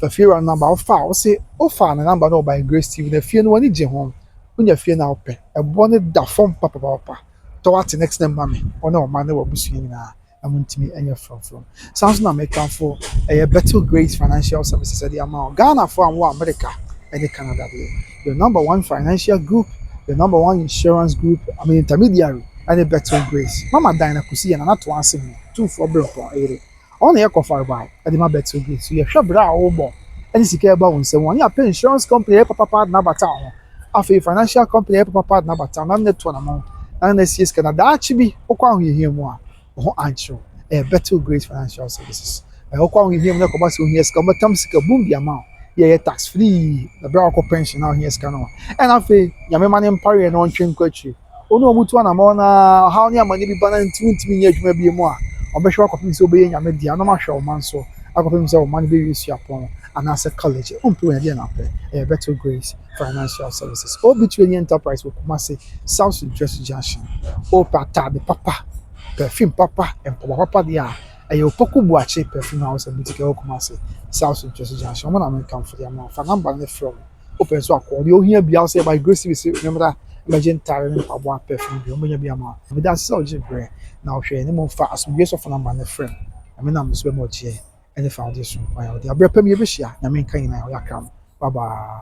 fa fie wura no number. Wofa a wose wofa ne number no wɔ By Grace TV na fie no w'ani gye ho, wonya fie no a wopɛ, ɛboɔ no da fam papapapa. Tɔ wate next time ma me, ɔne ɔma ne w'abusua nyinaa na montumi nyɛ frɔmfrɔm. Saa nso na mekamfo ɛyɛ Betel Grace Financial Services ɛde ama wo. Ghanafoɔ a mowɔ America ɛne Canada deɛ, your number one financial group, your number one insurance group, I mean intermediary, ɛne Betel Grace. Mama Dan na kusi yɛ nana to ase mu tumfoɔ berempɔn ɛyere ɔno na yɛ kɔfa ba ɛde ma Betel Grace. So yɛhwɛ berɛ a wɔrebɔ ɛne sika ɛba wo nsam, wɔne apɛ insurance company ɛyɛ papapa de n'abata ho, afei financial company ɛyɛ papapa de n'abata na ne to anamɔ na ne sie sika na daakye bi wokɔ ahohiahia mu a wo ho ankyerɛw. Ɛyɛ Betel Grace Financial Services. Ɛyɛ wokɔ ahohiahia mu na kɔba sɛ ohia sika, wɔbɛtam sika bum bi ama wo, yɛyɛ tax free na berɛ a wɔkɔ pension na ohia sika no, ɛna afei Nyame ma ne mpareɛ na ɔntwe nkɔ akyire. Ɔne ɔmo tu anamɔ na ɔhaw ne amane bi ba na ntumi ntumi nyɛ adwuma bi mu a, ɔbɛhwɛ akɔpem sɛ wobɛyɛ Nyame dea na ɔmahwɛ ɔma nso akɔpem sɛ ɔma no bɛwie suapɔn anaasɛ college. Ɔmpɛ wɔn adeɛ na apɛ ɛyɛ Betel Grace Financial Services. Obi Training Enterprise wɔ Kumase, South Suntreso Junction. Ɔpɛ ataade papa, perfume papa, mpaboa papa deɛ a, ɛyɛ Opoku Buakye Perfume House and Boutique ɛwɔ Kumase, South Suntreso Junction. Ɔmo na menkamfo de ama wo. Fa number no frɛ wo. Wopɛ nso akɔ deɛ ohia bia wo sɛ By Grace TV sɛ mmemmra mmɛgye ntaare ne mpaboa, perfume bi ɔmo nya bi ama wo. Meda ase sɛ ɔgye berɛ na ɔhwɛ ne mo. Fa asomdwie sɔfo number no frɛ me, na menam so bɛma ɔgyeɛ ɛne fa ahodeɛ so kwan a wɔde aberɛ pɛ mu yɛbɛhyia. Nyame nka nyinaa ɔyɛ akra mo. Bye bye.